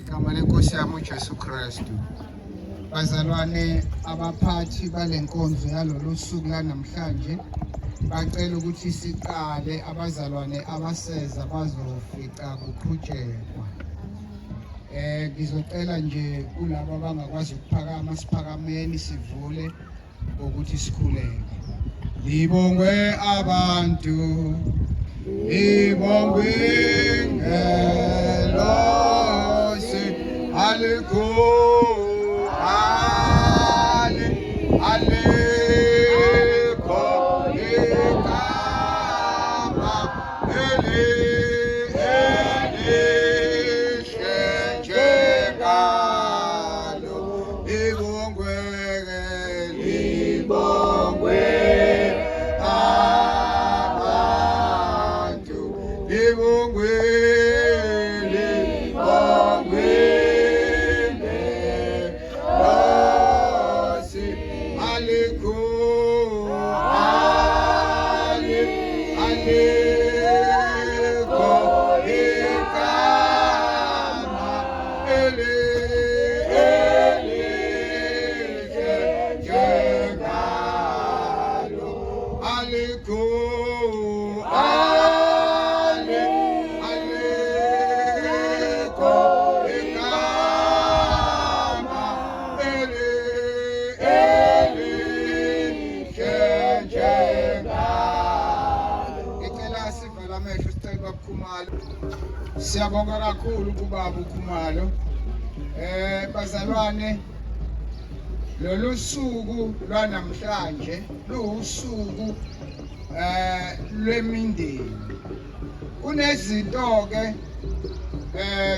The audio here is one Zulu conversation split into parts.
Igama lenkosi yami uJesu Kristu. Bazalwane abaphathi balenkonzo yalolu suku lanamhlanje bacela ukuthi siqale abazalwane abaseza bazofica kuqhutshekwa. Ngizocela nje kulabo abangakwazi ukuphakama siphakameni sivule ngokuthi sikhuleke. Libongwe abantu, libongwe ingelosi, alikho ali alikho igama eli elihle njengalo libongwe libongwe abantu libongwe libongwe ingelosi alikho ali alikho igama eli elihle njengalo alikho ali alikho igama eli elihle njengalo. Ngicela sivale amehlo sicela bakukhumalo. Siyabonga kakhulu kubaba uKhumalo. Bazalwane lolu suku lwanamhlanje luwusuku lwemindeni. Kunezinto ke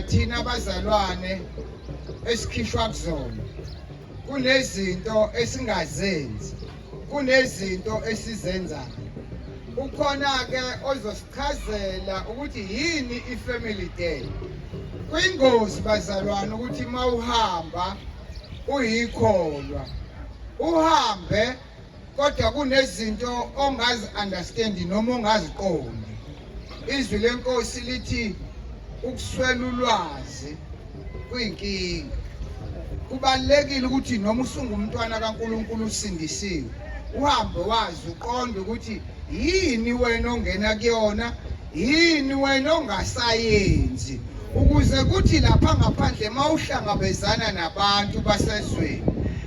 thina abazalwane esikhishwa kuzona. Kunezinto esingazenzi. Kunezinto esizenzayo. Ukhona ke ozosichazela ukuthi yini i-family day. Kuyingozi bazalwane ukuthi mawuhamba uyikholwa uhambe kodwa kunezinto ongazi understand noma ongaziqondi. Izwi lenkosi lithi ukuswela ulwazi kuyinkinga. Kubalulekile ukuthi noma usungumntwana kaNkulunkulu usindisiwe uhambe wazi uqonde ukuthi yini wena ongena kuyona, yini wena ongasayenzi, ukuze kuthi lapha ngaphandle mawuhlangabezana nabantu basezweni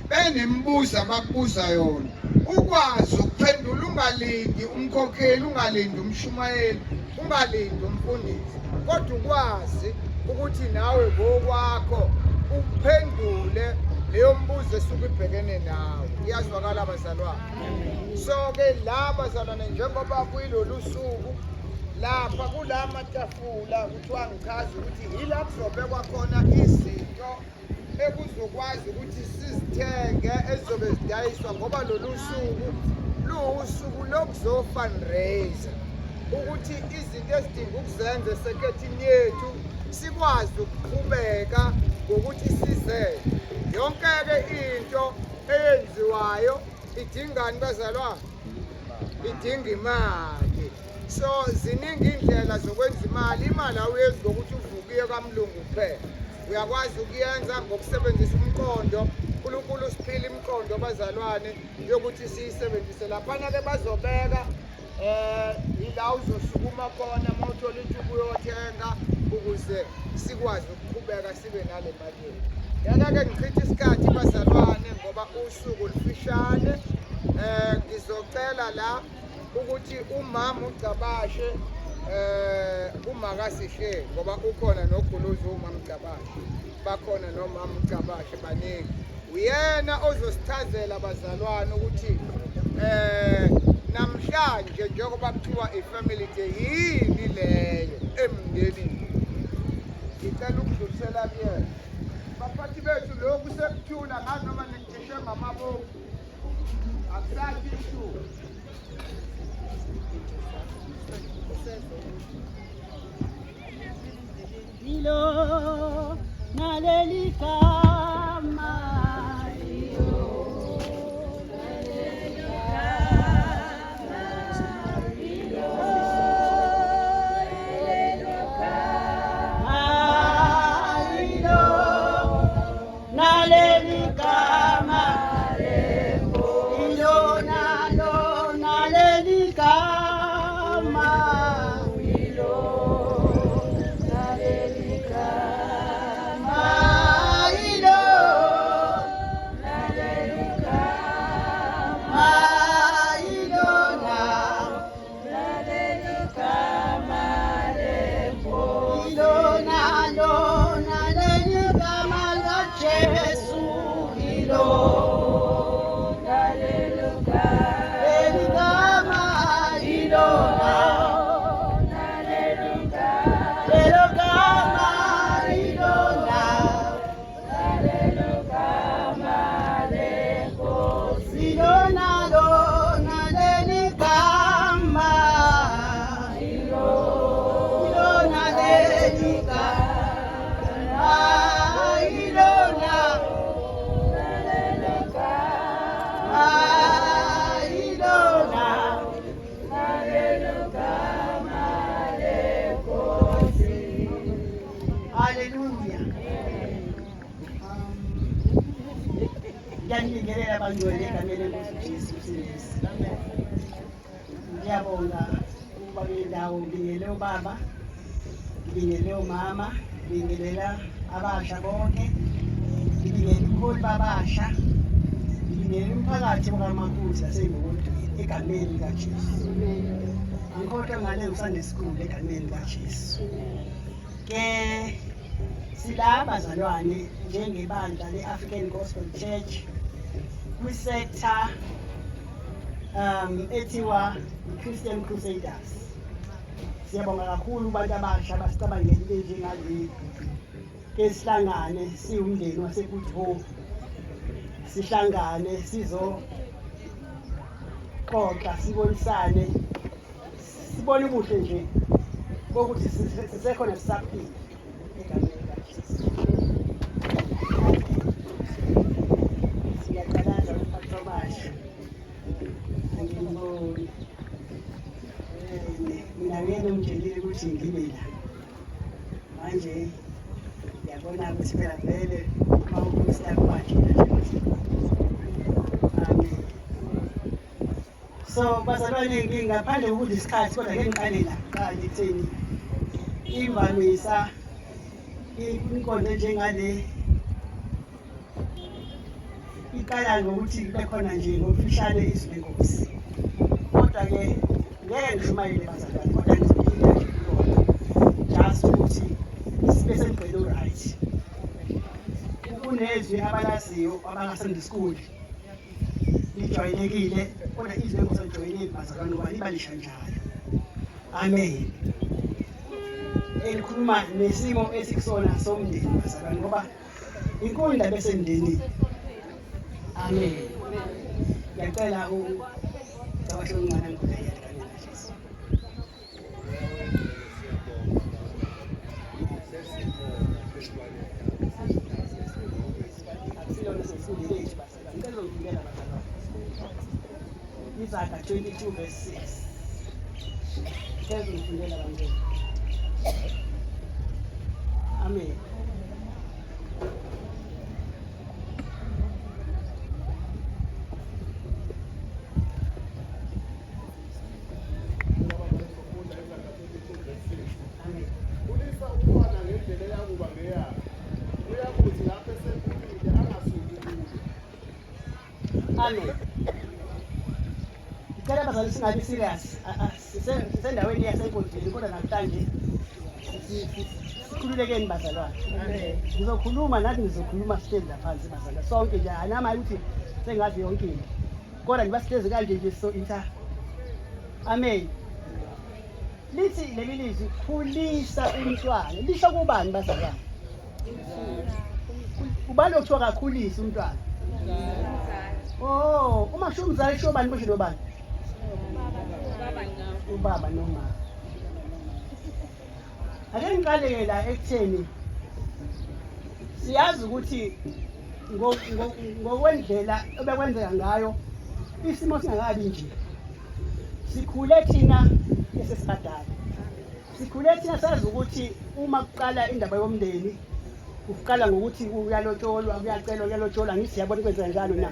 benemibuzo abakubuza yona ukwazi ukuphendula, ungalindi umkhokheli, ungalindi umshumayeli, ungalindi umfundisi, kodwa ukwazi ukuthi nawe ngokwakho uphendule leyo mbuzo esuke ibhekene nawe. Iyazwakala bazalwane? So ke la bazalwane, njengoba kuyilolu suku lapha kula matafula kuthiwa ngichaza ukuthi yila kuzobekwa khona izinto ekuzokwazi ukuthi sizithenge ezizobe zidayiswa, ngoba lolu suku luwusuku lokuzo-fundraiser ukuthi izinto esidinga ukuzenza esekethini yethu sikwazi ukuqhubeka ngokuthi sizenze. Yonke-ke into eyenziwayo idingani bazalwane? Idinga imali. So ziningi indlela zokwenza imali. Imali awuyenzi ngokuthi uvuke uye kamlungu kuphela, uyakwazi ukuyenza ngokusebenzisa umqondo. uNkulunkulu usiphile imiqondo bazalwane yokuthi siyisebenzise. Laphana-ke bazobeka ila uzosukuma khona uma uthola ithuba uyothenga ukuze sikwazi ukuqhubeka sibe nale mali yethu. Ngeke-ke ngichithe isikhathi bazalwane ngoba usuku lufishane. Ngizocela la ukuthi umama uGcabashe umakasihle ngoba ukhona noguluzi umama uGcabashe, bakhona nomama uGcabashe baningi. Uyena ozosichazela bazalwane ukuthi namhlanje njengoba kuthiwa i-family day yini leyo emndenini. Ngicela ukudlulisela kuyena. Baphathi bethu lokhu sekuthula ngazi noma nicishe ngamabomu akusathi ishu. Lilo naleli gama lilo Abangcwele egameni lenkosi uJesu Msindisi. Ngiyabonga ukuba kule ndawo ngibingele ubaba, ngibingele umama, ngibingelela abasha bonke, ngibingele ubuholi babasha, ngibingelela umphakathi wakaMakuzi naseMbokodweni egameni likaJesu. Angikhohlwa ngale Sunday school egameni likaJesu. Ke sila bazalwane njengebandla le-African Gospel Church kwi-sector ethiwa i-Christian Crusaders. Siyabonga kakhulu kubantu abasha abasicabangela into enjengale. Ke sihlangane siwumndeni wase-Good Hope, sihlangane sizoxoxa, sibonisane, sibone ubuhle nje bokuthi sisekhona sisaphila egameni likaJesu. Siyaqalaza umphathi wabasha, angimboni mina ngeke ngitshelile ukuthi ngibe la manje. Ngiyabona ukuthi phela vele uma uPastor kwakhe nje. Amen. So bazalwane, ngingaphandle kokudla isikhathi, kodwa ke ngiqale la kuqala ekutheni imvamisa inkonzo enjengale iqala ngokuthi kube khona nje ngomfishane izwi lenkosi. Kodwa-ke ngeke ngishumayele bazalwane, kodwa ngizophinda nje kulona just ukuthi sibe semgqeni o-right. Kunezwi abalaziyo abaka-Sunday school lijwayelekile, kodwa izwi lenkosi alijwayeleki bazalwane, ngoba liba lisha njalo. Amen. Elikhuluma nesimo esikusona somndeni bazalwane, ngoba inkulu indaba esemndenini. Amen. Ngiyacela ucabashe omncane angikhulekele egameni likaJesu. Akusilona sesifundile lethu bazalwane. Ngicela uzongifundela bazalwane. Izaga 22 verse 6. Ngicela uzongifundela bangcwele. Amen. Khulisa umntwana ngendlela eyakuba ngeyakhe. Uyakuthi lapho esekhulile angasuki kuyo. Amen. Ngicela abazali singabi serious. Sisendaweni yasenkonzweni kodwa namhlanje sikhululekeni bazalwane. Ngizokhuluma nathi, ngizokhuluma sihlezi la phansi bazalwane sonke nje, anamaye ukuthi sengazi yonke into. Kodwa nje basihlezi kanje nje so inter. Amen. Lithi leli lizwi khulisa umntwana. Lisho kubani bazalwane? Ubani okuthiwa kakhulise umntwana? Oh, uma kusho umzali kusho bani, kusho nobani? Ubaba nomama. Ake ngiqale-ke la ekutheni siyazi ukuthi ngokwendlela obekwenzeka ngayo isimo singakabi nje. Sikhule thina esesibadala, sikhule thina sazi ukuthi uma kuqala indaba yomndeni kuqala ngokuthi kuyalotsholwa, kuyacelwa, kuyalotsholwa. Ngithi siyabona kwenzeka njalo na?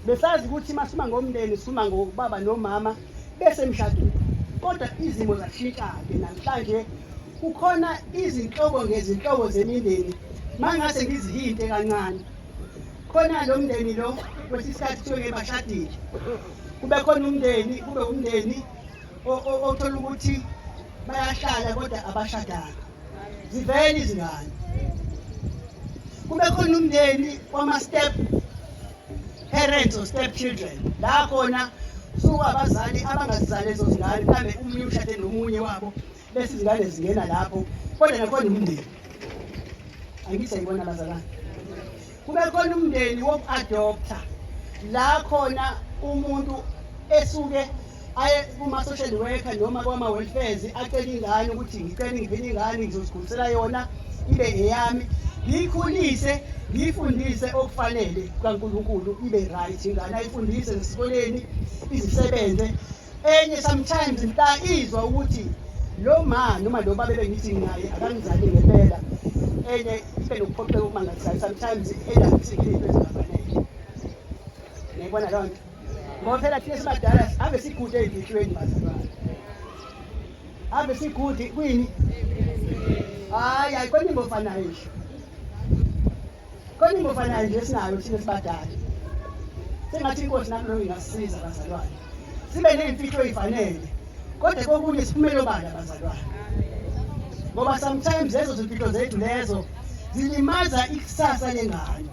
Besazi ukuthi uma sima ngomndeni sima ngobaba nomama bese emshadweni, kodwa izimo zashintsha-ke. Namhlanje kukhona izinhlobo ngezinhlobo zemindeni. Mangase ngizihinte kancane, khona lo mndeni lo kwesinye isikhathi kuthiwe ke bashadile, kube khona umndeni, kube umndeni othola ukuthi bayahlala kodwa abashadanga, zivele izingane. Kube khona umndeni wama-step parents or step children, la khona suka abazali abangazizali lezo zingane, mhlawumbe omunye ushade nomunye wabo bese izingane zingena lapho, kodwa nakhona umndeni. Angithi ayibona bazalwane? Kube khona umndeni woku-adoptha, la khona umuntu esuke aye kuma-social worker noma kwama-welfares acele ingane ukuthi ngicela ngivine ingane, ngizozikhulisela yona ibe eyami, ngiyikhulise, ngiyifundise okufanele kukaNkulunkulu, ibe right ingane, ayifundise esikoleni, izisebenze. Enye sometimes mhla izwa ukuthi lo ma noma lo baba bengithi naye akangizali ngempela, enye ibe nokuphoqeka ukumangalisayo, sometimes endakuthi into ezingafanele. Niyayibona leyo nto? Ngoba phela thina sibadala ave sigude ey'mfihlweni bazalwane. Ave sigude kwini? Hhayi, hayi khona ingofanayo nje. Khona ingofanayo nje esinayo thina sibadala. Sengathi inkosi nakuloyo ingasisiza bazalwane. Sibe ney'mfihlo ey'fanele. Kodwa kokunye siphumele obala bazalwane. Ngoba sometimes lezo zimfihlo zethu lezo zilimaza ikusasa lengane.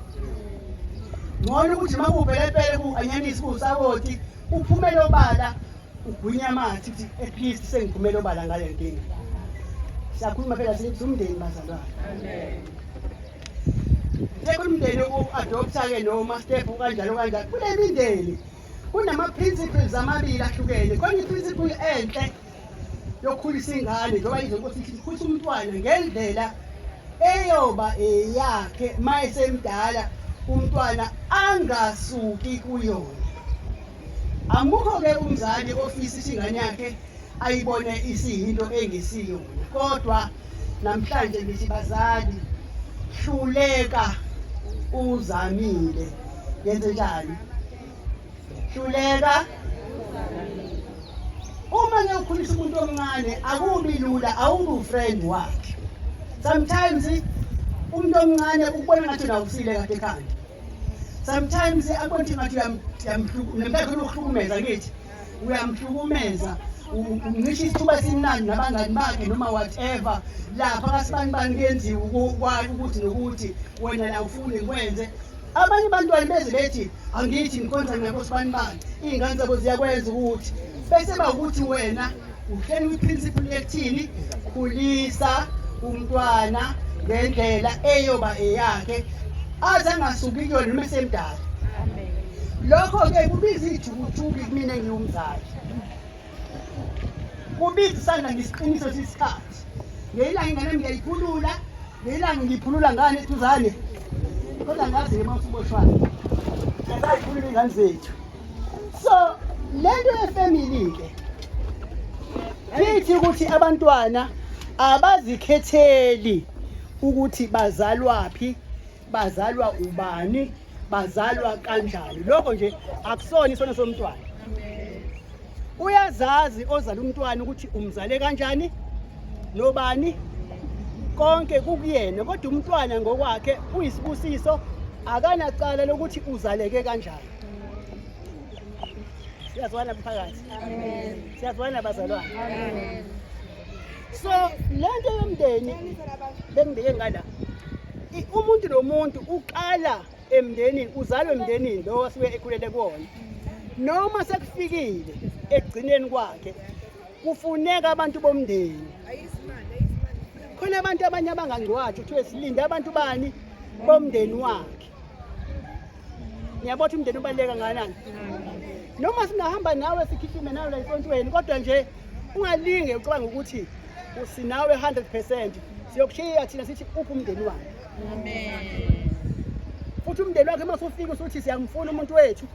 Ngcono ukuthi uma kuwupelepele kuwu-anyanisi kuwusawoti uphumele obala ugwinya amathe ukuthi at least sengiphumele obala ngale nkinga. Siyakhuluma phela siwumndeni bazalwane. Sekho umndeni u-adoptha-ke noma step kanjalo kanjalo. Kule mindeni kunama-principles amabili ahlukene. Khona i-principle enhle yokukhulisa ingane njengoba izenkosi ithi khulisa umntwana ngendlela eyoba eyakhe uma esemdala umntwana angasuki kuyona. Amukho-ke umzali ofisa ukuthi ingane yakhe ayibone isiyinto engesiyona, kodwa namhlanje ngithi bazali hluleka uzamile. Yenze njani? Hluleka uma nje ukhulisa umuntu omncane akubi lula, awubi ufriend wakhe. Sometimes umuntu omncane ukubona ngathi nawusile kade ekhanda. Sometimes akubona ukuthi ngathi uyamhlukumeza, ukuhlukumeza ngithi uyamhlukumeza, umncisha isithuba esimnandi nabangani bakhe noma whatever. Lapha kasibani bani kuyenziwa ukuthi nokuthi wena la ufuni ngikwenze. Abanye abantwana beze bethi angithi ngikhonza mina kosibani bani, iy'ngane zabo ziyakwenza ukuthi bese ba ukuthi wena uhleli kwi-principle ekuthini khulisa umntwana ngendlela eyoba eyakhe aze angasuki kuyona noma esemdala. Lokho-ke kubiza iy'thukuthuku kumina engiwumzali, kubiza isandla ngisiqiniso sisikhathi. Ngelanga ingane yami ngiyayiphulula, ngelanga ngiyiphulula ngane eduzane, kodwa ngazi-ke uma usuboshwayo siyayiphulula iy'ngane zethu. So lento yefamily-ke kithi ukuthi abantwana abazikhetheli ukuthi bazalwaphi, bazalwa ubani, bazalwa kanjani. Lokho nje akusona isono somntwana. Uyazazi ozala umntwana ukuthi umzale kanjani nobani, konke kukuyena, kodwa umntwana ngokwakhe uyisibusiso, akanacala lokuthi uzaleke kanjani. Siyazwana mphakathi? Siyazwana bazalwane? So lento yomndeni bengibeke ngala, umuntu nomuntu uqala emndenini, uzalwe emndenini lo asuke ekhulele kuwona. Noma sekufikile ekugcineni kwakhe kufuneka abantu bomndeni. Khona abantu abanye abangangcwatshwa, kuthiwe silinde abantu bani bomndeni wakhe. Ngiyabona ukuthi umndeni ubaluleke kangakanani. Noma singahamba nawe sikhihlume nawe la esontweni, kodwa nje ungalinge ucabanga ukuthi usinawe 100%. Siyokushiya thina sithi uphi umndeni wakhe. Amen. Futhi umndeni wakhe uma usufika usuthi siyamfuna umuntu wethu,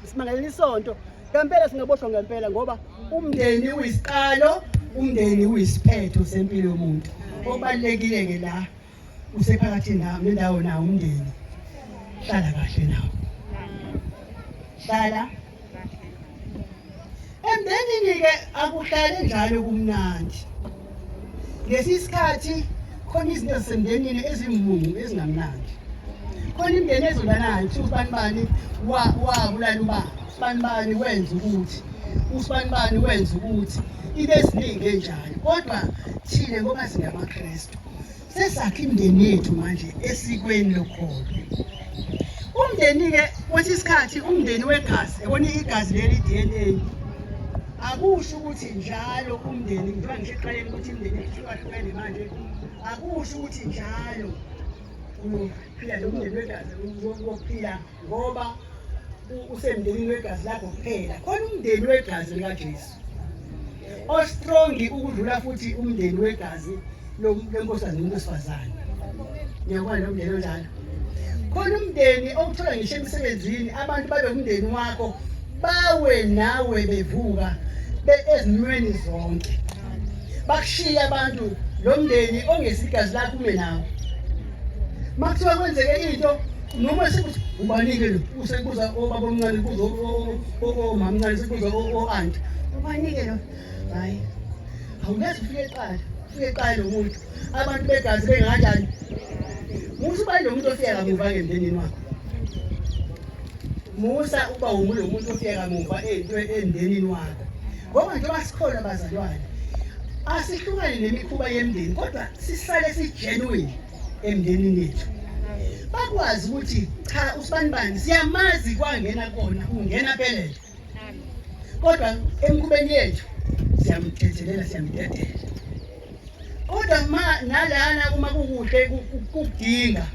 simangalela isonto, ngempela singaboshwa ngempela, ngoba umndeni uyisiqalo, umndeni uyisiphetho sempilo yomuntu. Okubalulekile ke la usephakathi nendawo nawo umndeni, hlala kahle nawo, hlala emndenini-ke akuhlale njalo kumnandi. Ngesi isikhathi khona izinto ezisemndenini ezimuncu ezingamnandi. Khona imindeni ezondanayo, kuthiwa usibani bani wabulala ubaba, usibani bani wenza ukuthi, usibani bani wenza ukuthi, into eziningi enjalo. Kodwa thina ngoba singamaKristu sesakha imindeni yethu manje esikweni lokholo. Umndeni-ke kwesinye isikhathi umndeni wegazi, yabona igazi leli i-DNA, akusho ukuthi njalo umndeni, njengoba ngisho ekuqaleni ukuthi imindeni ihlukahlukene manje, akusho ukuthi njalo uyophila lo mndeni wegazi wokuphila ngoba usemndenini wegazi lakho kuphela. Khona umndeni wegazi likaJesu ostrong ukudlula futhi umndeni wegazi lenkosikazi nomuntu wesifazane. Ngiyakubona lo mndeni onjalo. Khona umndeni okuthola ngisho emsebenzini, abantu babe umndeni wakho, bawe nawe bevuka ezimweni zonke, bakushiye abantu lo mndeni ongesigazi lakho ume nawe. Makuthiwa kwenzeke into Noma sekuthi ubanike lo, usekubuza obaba omncane, kubuza omamncane, sekubuza o-anti. Ubanike lo. Hayi. Awuyazi ufike eqala, ufike eqala lo muntu. Abantu begazi bengakanjani? Musa uba lo muntu ofika kamuva ke emndenini wakho. Musa uba lo muntu ofika kamuva emndenini wakho. Ngoba njengoba sikholwa bazalwane, asihlukane nemikhuba yemndeni kodwa sisale si-genuine emndenini yethu. Bakwazi ukuthi cha usibanibani siyamazi kwangena kona ungena pelele. Kodwa emkhubeni yethu siyamthethelela siyamdedela. Kodwa ma nalana uma kukuhle kukudinga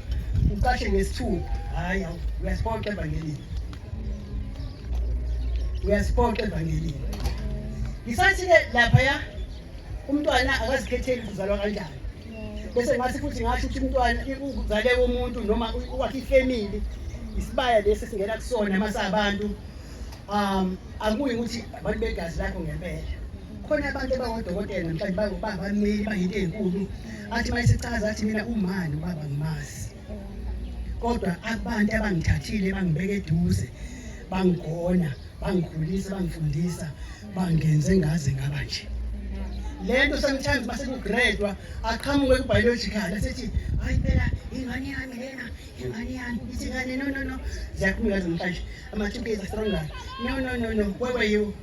uqashe ngesithupha, hayi uyasiphoxa evangelini. Uyasiphoxa evangelini. Ngisathi-ke laphaya umntwana akazikhetheli ukuthi uzalwa kanjani. Bese ngathi futhi ngasho ukuthi umntwana ukuzaleka umuntu noma ukwakha ifamily isibaya lesi singena kusona masabantu akuyi ukuthi abantu begazi lakho ngempela. Khona abantu abawodokotela namhlanje bangabameli bayinto enkulu athi uma esechaza athi mina umani ubaba ngimazi kodwa abantu abangithathile bangibeka eduze bangigona bangikhulisa bangifundisa bangenze ngaze ngaba nje. Le nto sometimes mase kugredwa aqhamuke ku-biological asethi hayi phela ingane yami lena ingane yami ithi ingane no no no ziyakhuluma namhlanje ama-two Ks stronger no no no no where were you?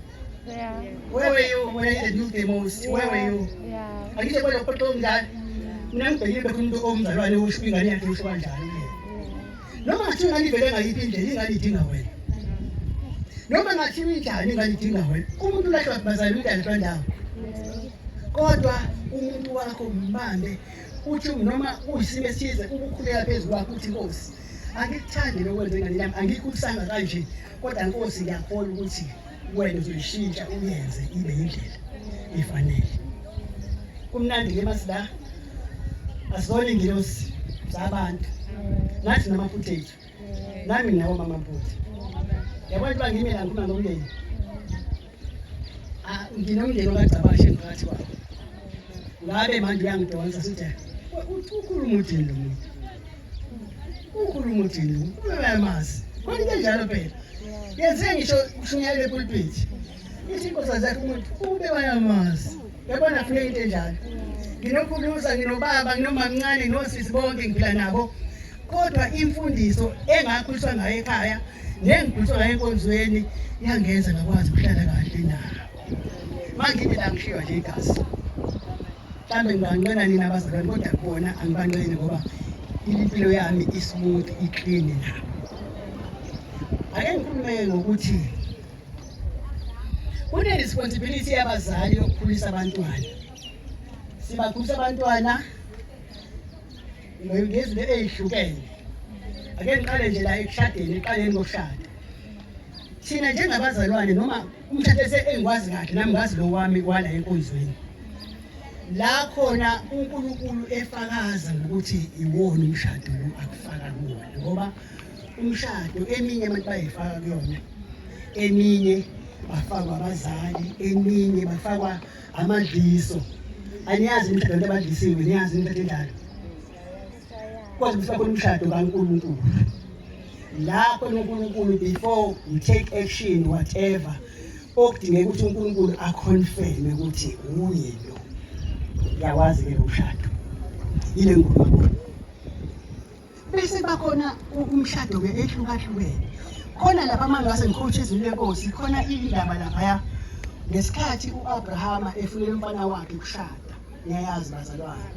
Yeah. Where were you when I needed you the most? Where were you? Yeah. Angisho kwelo qoqo omdala. Mina ngibhekile bekho umuntu omzalwane usho ingane yakhe usho kanjani kuyena. Noma ngathiwa ingane ivele ngayiphi indlela ingane idinga wena. Noma ngathiwa injani ingane idinga wena. Umuntu ulahlwa bazali umuntu alahlwa ndawo. Kodwa umuntu wakho mbambe uthi noma kuyisimo esithize ukukhuleka phezu kwakho uthi Nkosi angikuthandi lokwenza ingane yami angikhulisanga kanje kodwa Nkosi ngiyakholwa ukuthi wena uzoyishintsha uyenze ibe indlela efanele. Kumnandi ke masila asizona ingilosi zabantu nathi namaphutha ethu nami nginawo mama mphutha yabona uba ngimi la ngikhuluma ngomndeni. Ah, nginomndeni okagcabashe ngiphakathi kwawo ngabe manje uyangidonsa sithi ukhuluma uthini lo muntu ukhuluma uthini lo muntu uyamazi khona into enjalo phela yenzeke ngisho kushunyayelwe epulpiti ithi inkosikazi yakhe umuntu ube wayamazi yabona funeka into enjalo nginokhuluza nginobaba nginomamncane nosisi bonke ngiphila nabo kodwa imfundiso engakhuliswa ngayo ekhaya nengikhuliswa ngayo enkonzweni yangenza ngakwazi ukuhlala kahle nabo. Mangimi la ngishiywa nje igazi. Mhlawumbe ngibanqena nina abazalwane kodwa bona angibanqeni ngoba impilo yami ismooth iclean nabo. Ake ngikhulume ngokuthi kune-responsibility yabazali yokukhulisa abantwana. Sibakhulisa abantwana ngezinto ey'hlukene. Ake ngiqale nje la ekushadeni, ekuqaleni kokushada. Thina njengabazalwane noma umshado engikwazi kahle nami ngazi lo wami wala enkonzweni. La khona uNkulunkulu efakaza ngokuthi iwona umshado lo akufaka kuwona ngoba umshado eminye abantu bayifaka kuyona eminye bafakwa abazali eminye bafakwa amadliso. Aniyazi imishado abantu abadlisiwe, niyazi imishado enjalo. Kwazi ukuthi bakhona umshado kaNkulunkulu. La khona uNkulunkulu before you take action whatever okudingeka ukuthi uNkulunkulu aconfirme ukuthi uye lo. Uyawazi ke lo mshado. Yile ngikhuluma. Bese bakhona umshado-ke ehlukahlukene. Khona lapha uma ngase ngikhothe izwi lenkosi, khona indaba laphaya ngesikhathi u-Abrahama efunela umfana wakhe ukushada. Niyayazi bazalwane.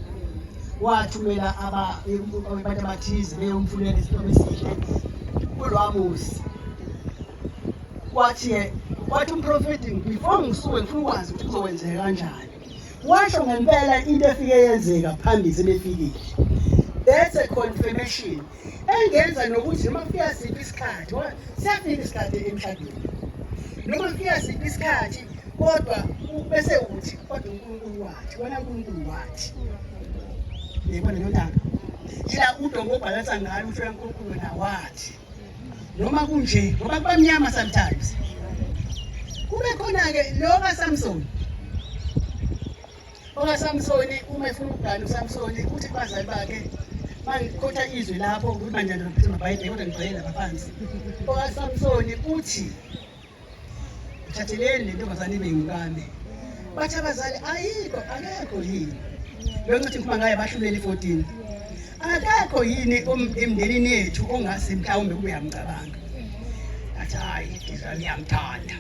Wathumela abantu abathize beyomfunela isihlobo esihle kulwamuzi. Wathi-ke wathi umprofethi before ngisuke ngifuna ukwazi ukuthi kuzokwenzeka kanjani. Washo ngempela into efike yenzeka phambili sebefikile. That's a confirmation engenza nokuthi noma kufika siphi isikhathi, ngoba siyafika isikhathi emshadweni. Noma kufika siphi isikhathi kodwa bese uthi kodwa uNkulunkulu wathi, wena uNkulunkulu wathi. Yebona leyo ntanga. Ila udongo obhalansa ngalo ukuthi wena uNkulunkulu wena wathi. Noma kunje ngoba kuba mnyama sometimes. Kube khona-ke lo kaSamsoni. OkaSamsoni uma efuna ukugana uSamsoni uthi kubazali bakhe Mangikhotha izwi lapho ukuthi manje ngiphethe amabhayibheli kodwa ngigcwele lapha phansi. OkaSamsoni uthi thatheleni le ntombazane ibe ngumkami. Bathi abazali ayikho akekho yini. Lo ncwadi ngikhuluma ngayo abahluleli 14. Akekho yini emndenini yethu ongase mhlawumbe kube yamcabanga. Athi hayi ngizami yamthanda.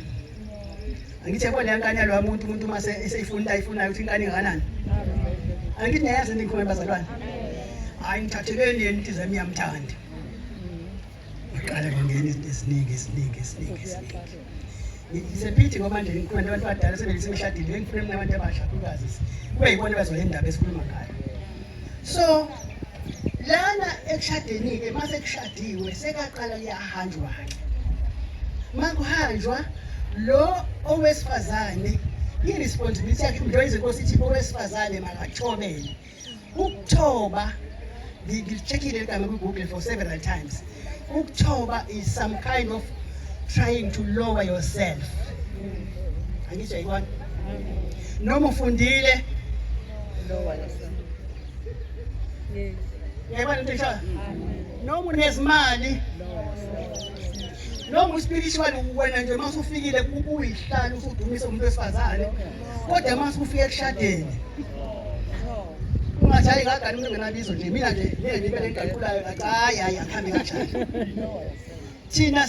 Angithi yabo leya nkani yalowa muntu umuntu uma eseyifuna into ayifunayo ukuthi inkani ingakanani. Angithi niyayazi into engikhuluma bazalwane. Hayi ngithatheleni yena into zami iyamthanda. Waqala kwangena izinto eziningi eziningi eziningi eziningi. Ngisephithi ngoba nje ngikhuluma nabantu abadala sebeshadile bengifuna mina abantu abasha kakhulukazi kube yibona abazwa indaba esikhuluma ngayo. So lana ekushadeni-ke uma sekushadiwe sekaqala kuyahanjwa-ke. Uma kuhanjwa lo owesifazane i-responsibility yakhe njengoba izinkosi ithi owesifazane makathobele. Ukuthoba ngilicheckile igama ku-Google for several times. Ukuthoba is some kind of trying to lower yourself. Angithi uyayibona? Noma ufundile lower yourself. Yes. Uyayibona into eshoyo? Noma unezimali noma uspiritual wena nje uma usufikile kuyihlala usudumisa umuntu wesifazane kodwa uma usufika ekushadeni ungathi hayi ngagani umuntu engenabizo nje mina nje ngeke ngibe lengigaqulayo ngathi hayi hayi akuhambi kanjani thina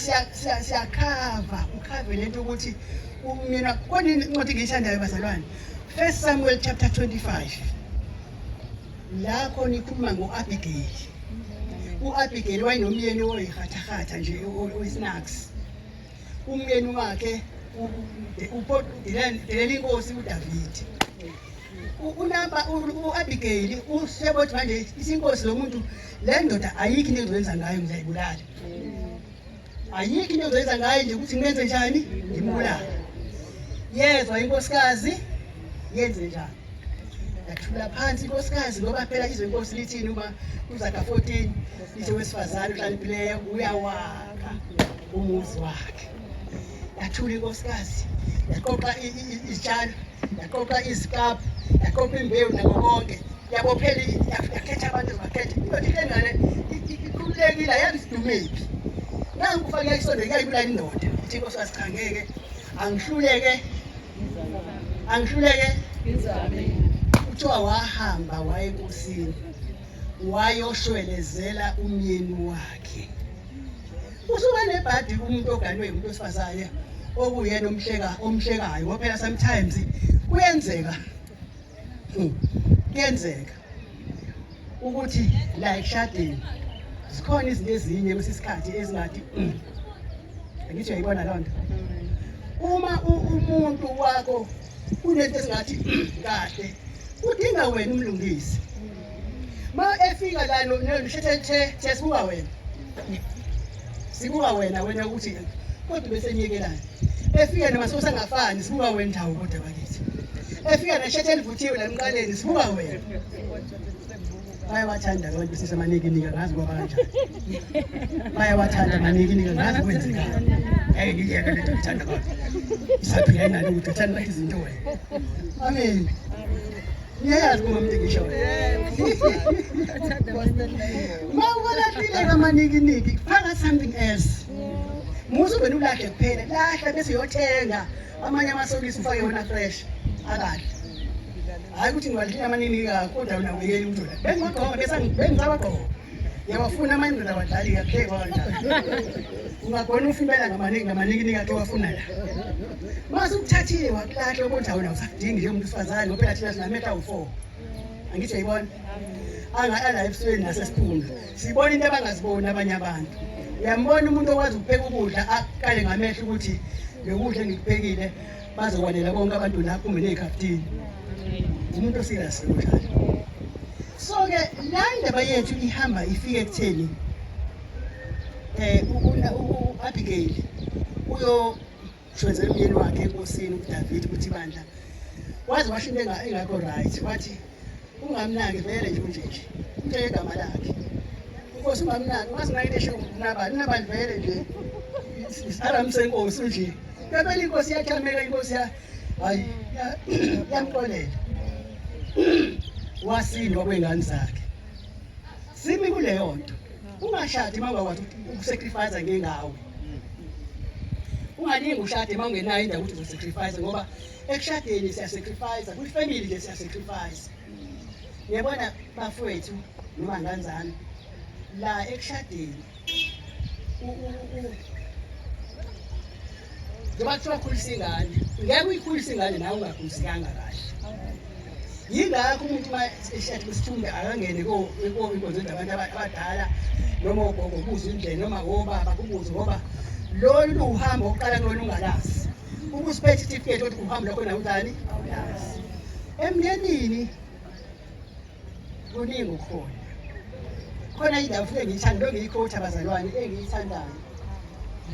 siyakhava ukhave lento ukuthi mina khona incwadi engiyithandayo bazalwane First Samuel chapter 25 la khona ikhuluma ngo-Abigail u-Abigail wayenomyeni oyihathahatha nje oyisinaks umyeni wakhe udelela inkosi uDavid unamba u-Abigail usebothi manje isinkosi lo muntu le ndoda ayikho into engizoyenza ngayo ngizayibulala ayikho into engizoyenza ngayo nje ukuthi ngimenze njani ngimbulale yezwa inkosikazi yenze njani yathula phansi inkosikazi ngoba phela izwe inkosi lithini uma kuzaga 14 lithi wesifazane uhlakaniphileyo uyawakha umuzi wakhe yathula inkosikazi yaqoqa izitshalo yaqoqa izikabhu yaqoqa imbewu nako konke yabophela yakhetha abantu ezibakhetha indoda ihlengane ikhululekile ayazi idumephi nangu ufake isonto kuyayibulala indoda ithi inkosikazi cha ngeke angihluleke angihluleke kuthiwa wahamba waye enkosini wayoshwelezela umyeni wakhe usuke nebhadi umuntu oganwe umuntu wesifazane okuyena omhleka omhlekayo ngoba phela sometimes kuyenzeka kuyenzeka ukuthi la ekushadeni zikhona izinto ezinye kwesinye isikhathi ezingathi angithi uyayibona loo nto uma umuntu wakho kunento ezingathi kahle udinga wena umlungisi ma efika la no sibuka wena sibuka wena wena ukuthi kodwa bese niyekelana efika namasosi angafani sibuka wena ndawo kodwa bakithi efika neshethe elivuthiwe la emqaleni sibuka wena bayawathanda abantu besisa amanikinika ngazi kwaba kanjani bayawathanda amanikinika ngazi kwenzekani ngeke ngiyeke lento ngithanda kodwa isaphila inalo ukuthi uthanda izinto wena amen Niyayazi uma umuntu ngisho. Ma ukulahlile kamanikiniki, faka something else. Musu wena ulahle kuphela, lahla bese uyothenga amanye amasokisi ufake wona fresh akahle. Hayi ukuthi ngiwadlile amaningi kodwa wena uyeli ukuthi wena. Bengigqoka bese bengisawagqoka. Ngiyawafuna amanye ndoda awadlali ngiyaphekwa kanjani. Ungagona ufimbela ngamaningi ngamaningi akhe wafuna la. Mase ukuthathile wakulahla ukuthi awuna usadingi nje umuntu wesifazane ngoba phela thina sinamehlo awu-4. Angithi uyayibona? Angala ebusweni nasesiphundu. Sibona into abangaziboni abanye abantu. Uyambona umuntu okwazi ukupheka ukudla aqale ngamehlo ukuthi lokudla engikuphekile bazokwanela bonke abantu la kuphume ney'khaftini. Umuntu oserious kunjalo. So ke la indaba yethu ihamba ifike ekutheni eh u-Abigail uyo shwezela umyeni wakhe enkosini uDavid ukuthi bandla waze washo into engakho right wathi ungamnaki vele nje unje nje umtshele igama lakhe inkosi ungamnaki ungazinaki into esho unabani unabani vele nje isaramu senkosi unje ngempela inkosi iyachameka inkosi ya hayi yamxolela wasindwa kwengane zakhe. Simi kuleyo nto. Ungashadi uma ungakwazi ukusacrifice ngengawe. Ungalingi ushade uma ungenayo indawo ukuthi uzosacrifice ngoba ekushadeni siyasacrifice, kwifamily nje siyasacrifice. Ngiyabona bafowethu noma nganzana la ekushadeni njengoba kuthiwa khulisa ingane ngeke uyikhulise ingane nawe ungakhulisikanga kahle yingakho umuntu uma eshada kwisithunde akangene inkonzo zabantu abadala noma ogogo kubuze indlela noma obaba kubuze ngoba lolu luwuhambo oqala kulona ungalazi ukusiphethe isitifiketi ukuthi uhambo lwakho nawe unjani awulazi emndenini kuningi okukhona khona indawo futhi engiyithanda lo ngiyikhotha abazalwane engiyithandayo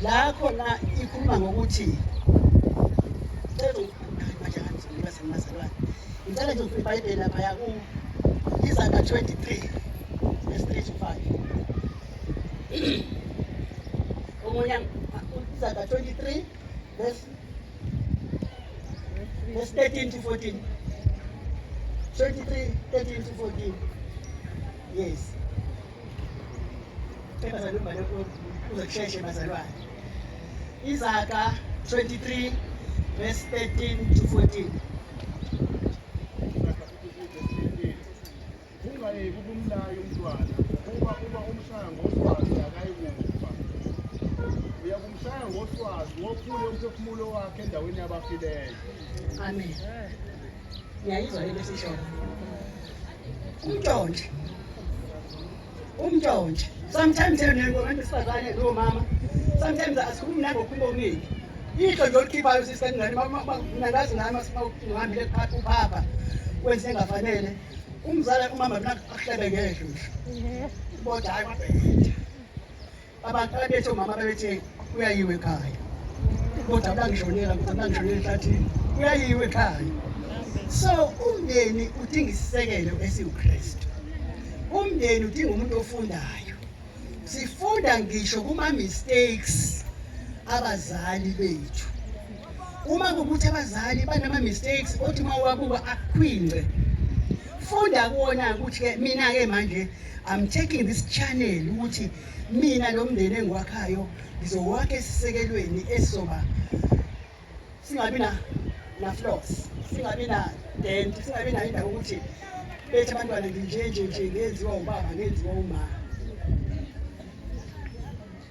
la khona ikhuluma ngokuthi bazalwane ngicela nje ufike ibhayibheli laphaya ku Izaga 23 verse 3 to 5 omunye Izaga 23 verse Verse 13 to 14. 23, 13 to 14. Yes. Bazalwane uzokusheshe bazalwane. Izaga 23 verse 13 to 14. Ungayeki ukumlaya umntwana, ngokuba uma umshaya ngoswazi akayikufa. Uyakumshaya ngoswazi wophule umphefumulo wakhe endaweni yabafileyo. Amen. Ngiyayizwa lento esishoyo. Umntshontshe. Umntshontshe. Sometimes thina abantu besifazane nomama sometimes asikhulumi nangokhuluma okuningi. Ihlo nje olikhiphayo sisengane mina ngazi ngami masihambile uphapha wenze engafanele. Umzala umama mina akuhlebe ngehlo nje. Kodwa hayi kwabheda. Abantu ababethi omama babethi kuyayiwe ekhaya. Kodwa bangishonela kodwa bangishonela ehlathini. Kuyayiwe ekhaya. So umndeni udinga isisekelo esiwuKristu. Umndeni udinga umuntu ofundayo. Sifunda ngisho kuma mistakes abazali bethu. Uma kukuthi abazali banama mistakes othi uma uwabuka akukhwince. Funda kuwona ukuthi ke mina ke manje I'm taking this channel ukuthi mina lo mndeni engiwakhayo ngizowakha esisekelweni esizoba singabi na na flaws singabi na dent singabi nayo indawo ukuthi bethi abantwana nginje nje nje ngenziwa ubaba ngenziwa umama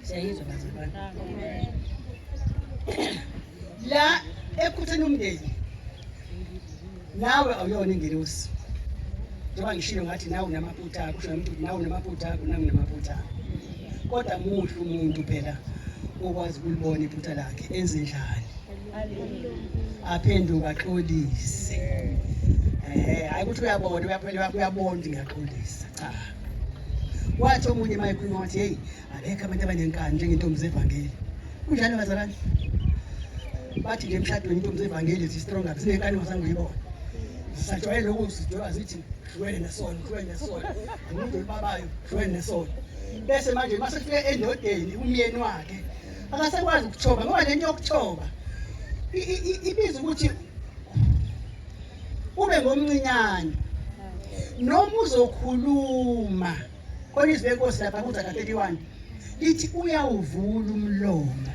siyayizwa bazalwane la ekhutheni umndeni nawe awuyona ingelosi njengoba ngishilo ngathi nawe unamaphutha akho usho nomuntu nawe unamaphutha akho nami nginamaphutha kodwa muhle umuntu phela okwazi ukulibona iphutha lakhe enze njani aphenduka axolise eh hayi ukuthi uyabona uyaphela uyabona ukuthi ngiyaxolisa cha wathi omunye uma ekhuluma wathi hey abekho abantu abanenkani njengentombi zevangeli kunjalo bazalwane bathi nje emshadweni intombi zevangeli zi-strong kabi zinenkani ongazange uyibone zisajwayele lokhu zijoba zithi hlukene nesono hlukene nesono umuntu olubabayo hlukene nesono bese manje uma sekufike endodeni umyeni wakhe akasekwazi ukuthoba ngoba lento yokuthoba ibiza ukuthi ube ngomncinyane noma uzokhuluma khona izwi lenkosi lapha kuZaga 31 lithi uyawuvula umlomo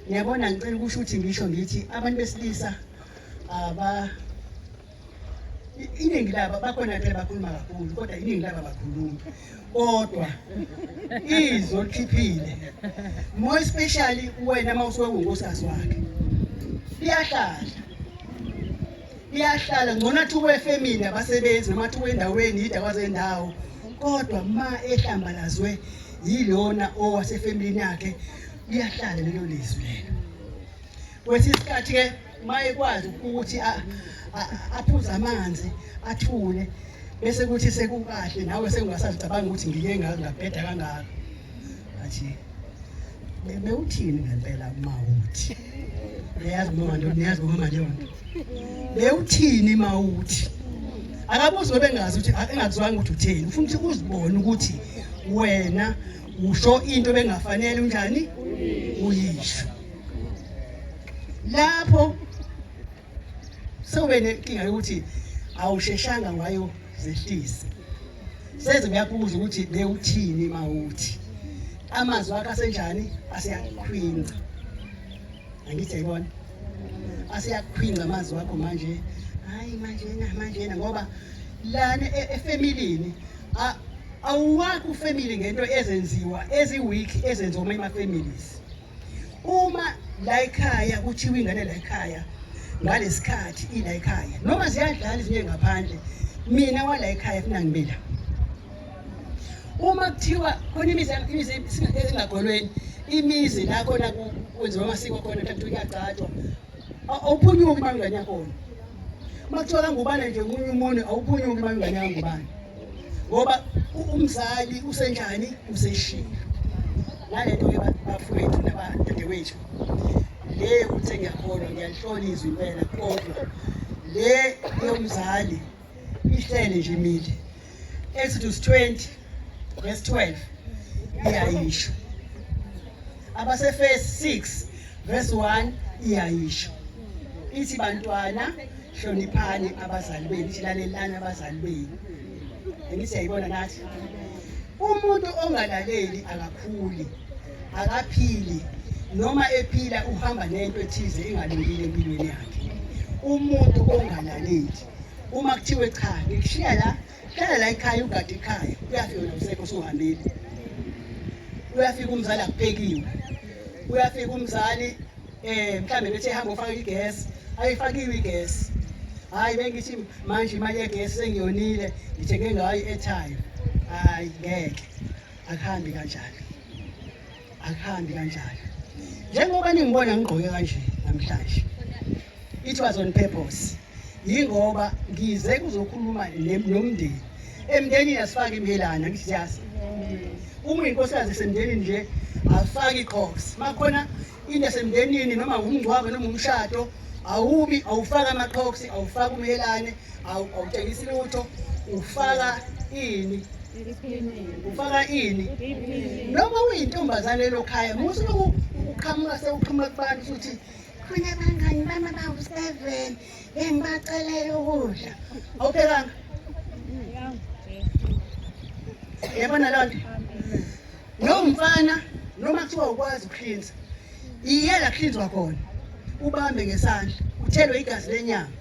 ngiyabona ngicela ukusho ukuthi ngisho ngithi abantu besilisa aba iningi laba bakhona phela bakhuluma kakhulu kodwa iningi laba bakhuluma kodwa izwi olikhiphile more especially wena uma usuke uwunkosikazi wakhe liyahlala liyahlala ngcono athi uwefemini abasebenzi noma athi uwendaweni yidakwa zendawo kodwa ma ehlambalazwe yilona owasefemilini yakhe liyahlala lelo lizwi lelo kwesinye isikhathi-ke uma ekwazi ukuthi aphuze amanzi athule bese kuthi sekukahle nawe sengingasazicabanga ukuthi ngike ngabheda kangaka athi bewuthini ngempela mawuthi niyazi mama nto niyazi mama leyo nto bewuthini mawuthi akabuzi ngoba engazi ukuthi engakuzwanga ukuthi utheni ufuna ukuthi uzibone ukuthi wena usho into bengafanele unjani uyisho lapho sewube nenkinga yokuthi awusheshanga wayo zehlise Seze kuyakubuza ukuthi bewuthini mawuthi. Amazwi akhe asenjani? Aseyakhwinca. Angithi ayibona. Aseyakhwinca amazwi akho manje. Hayi manje na manje na ngoba lana e, efamilini awuwakhi ufamily ngento ezenziwa ezi-weak ezenziwa uma ima-families. Uma la ekhaya kuthiwa ingane la ekhaya ngalesikhathi ila ekhaya noma ziyadlala izinto ngaphandle mina wala ekhaya funa ngibila uma kuthiwa khona imizi imizi engagolweni imizi la khona kwenziwa amasiko khona kuthiwa kuyagcatshwa awuphunyuki uma ingane yakhona uma kuthiwa kangubane nje omunye umuntu awuphunyuki uma ingane yakangubane ngoba umzali usenjani useshilo nalento ke bafowethu nabadadewethu le ukuthi ngiyakholwa ngiyalihlola izwi impela kodwa le yomzali ihlele nje imile Exodus 20 verse 12 iyayisho abasefesi 6 verse 1 iyayisho ithi bantwana hloniphani abazali benu ithi lalelani abazali benu angithi siyayibona nathi umuntu ongalaleli akakhuli akaphili noma ephila uhamba nento ethize engalungile empilweni yakhe umuntu ongalaleli uma kuthiwe cha ngikushiya la hlala la ekhaya ugade ekhaya uyafika wena usekho usuhambile uyafika umzali akuphekiwe uyafika umzali eh mhlambe bethi ehamba ufaka igesi ayifakiwe igesi hayi bengithi manje imali yegesi sengiyonile ngithenge ngayo i-airtime hayi ngeke akuhambi kanjalo akuhambi kanjalo njengoba ningibona ngigqoke kanje namhlanje it was on purpose yingoba ngize kuzokhuluma nomndeni emndenini asifaki imhelana ngithi siyazi uma uyinkosikazi esemndenini nje afaki iqhoks makhona into esemndenini noma umngcwabo noma umshado awubi awufaka amaqhoks awufaka umhelane awutshengisi lutho ufaka ini ufaka ini noma uyintombazane elokhaya musuloku uqhamuka sewuqhamuka kubantu futhi khona abangani bami abawu-seven bengibacelela ukudla awuphekanga yabona loo nto lowo mfana noma kuthiwa ukwazi ukuhlinza iye la kuhlinzwa khona ubambe ngesandla uthelwe igazi lenyama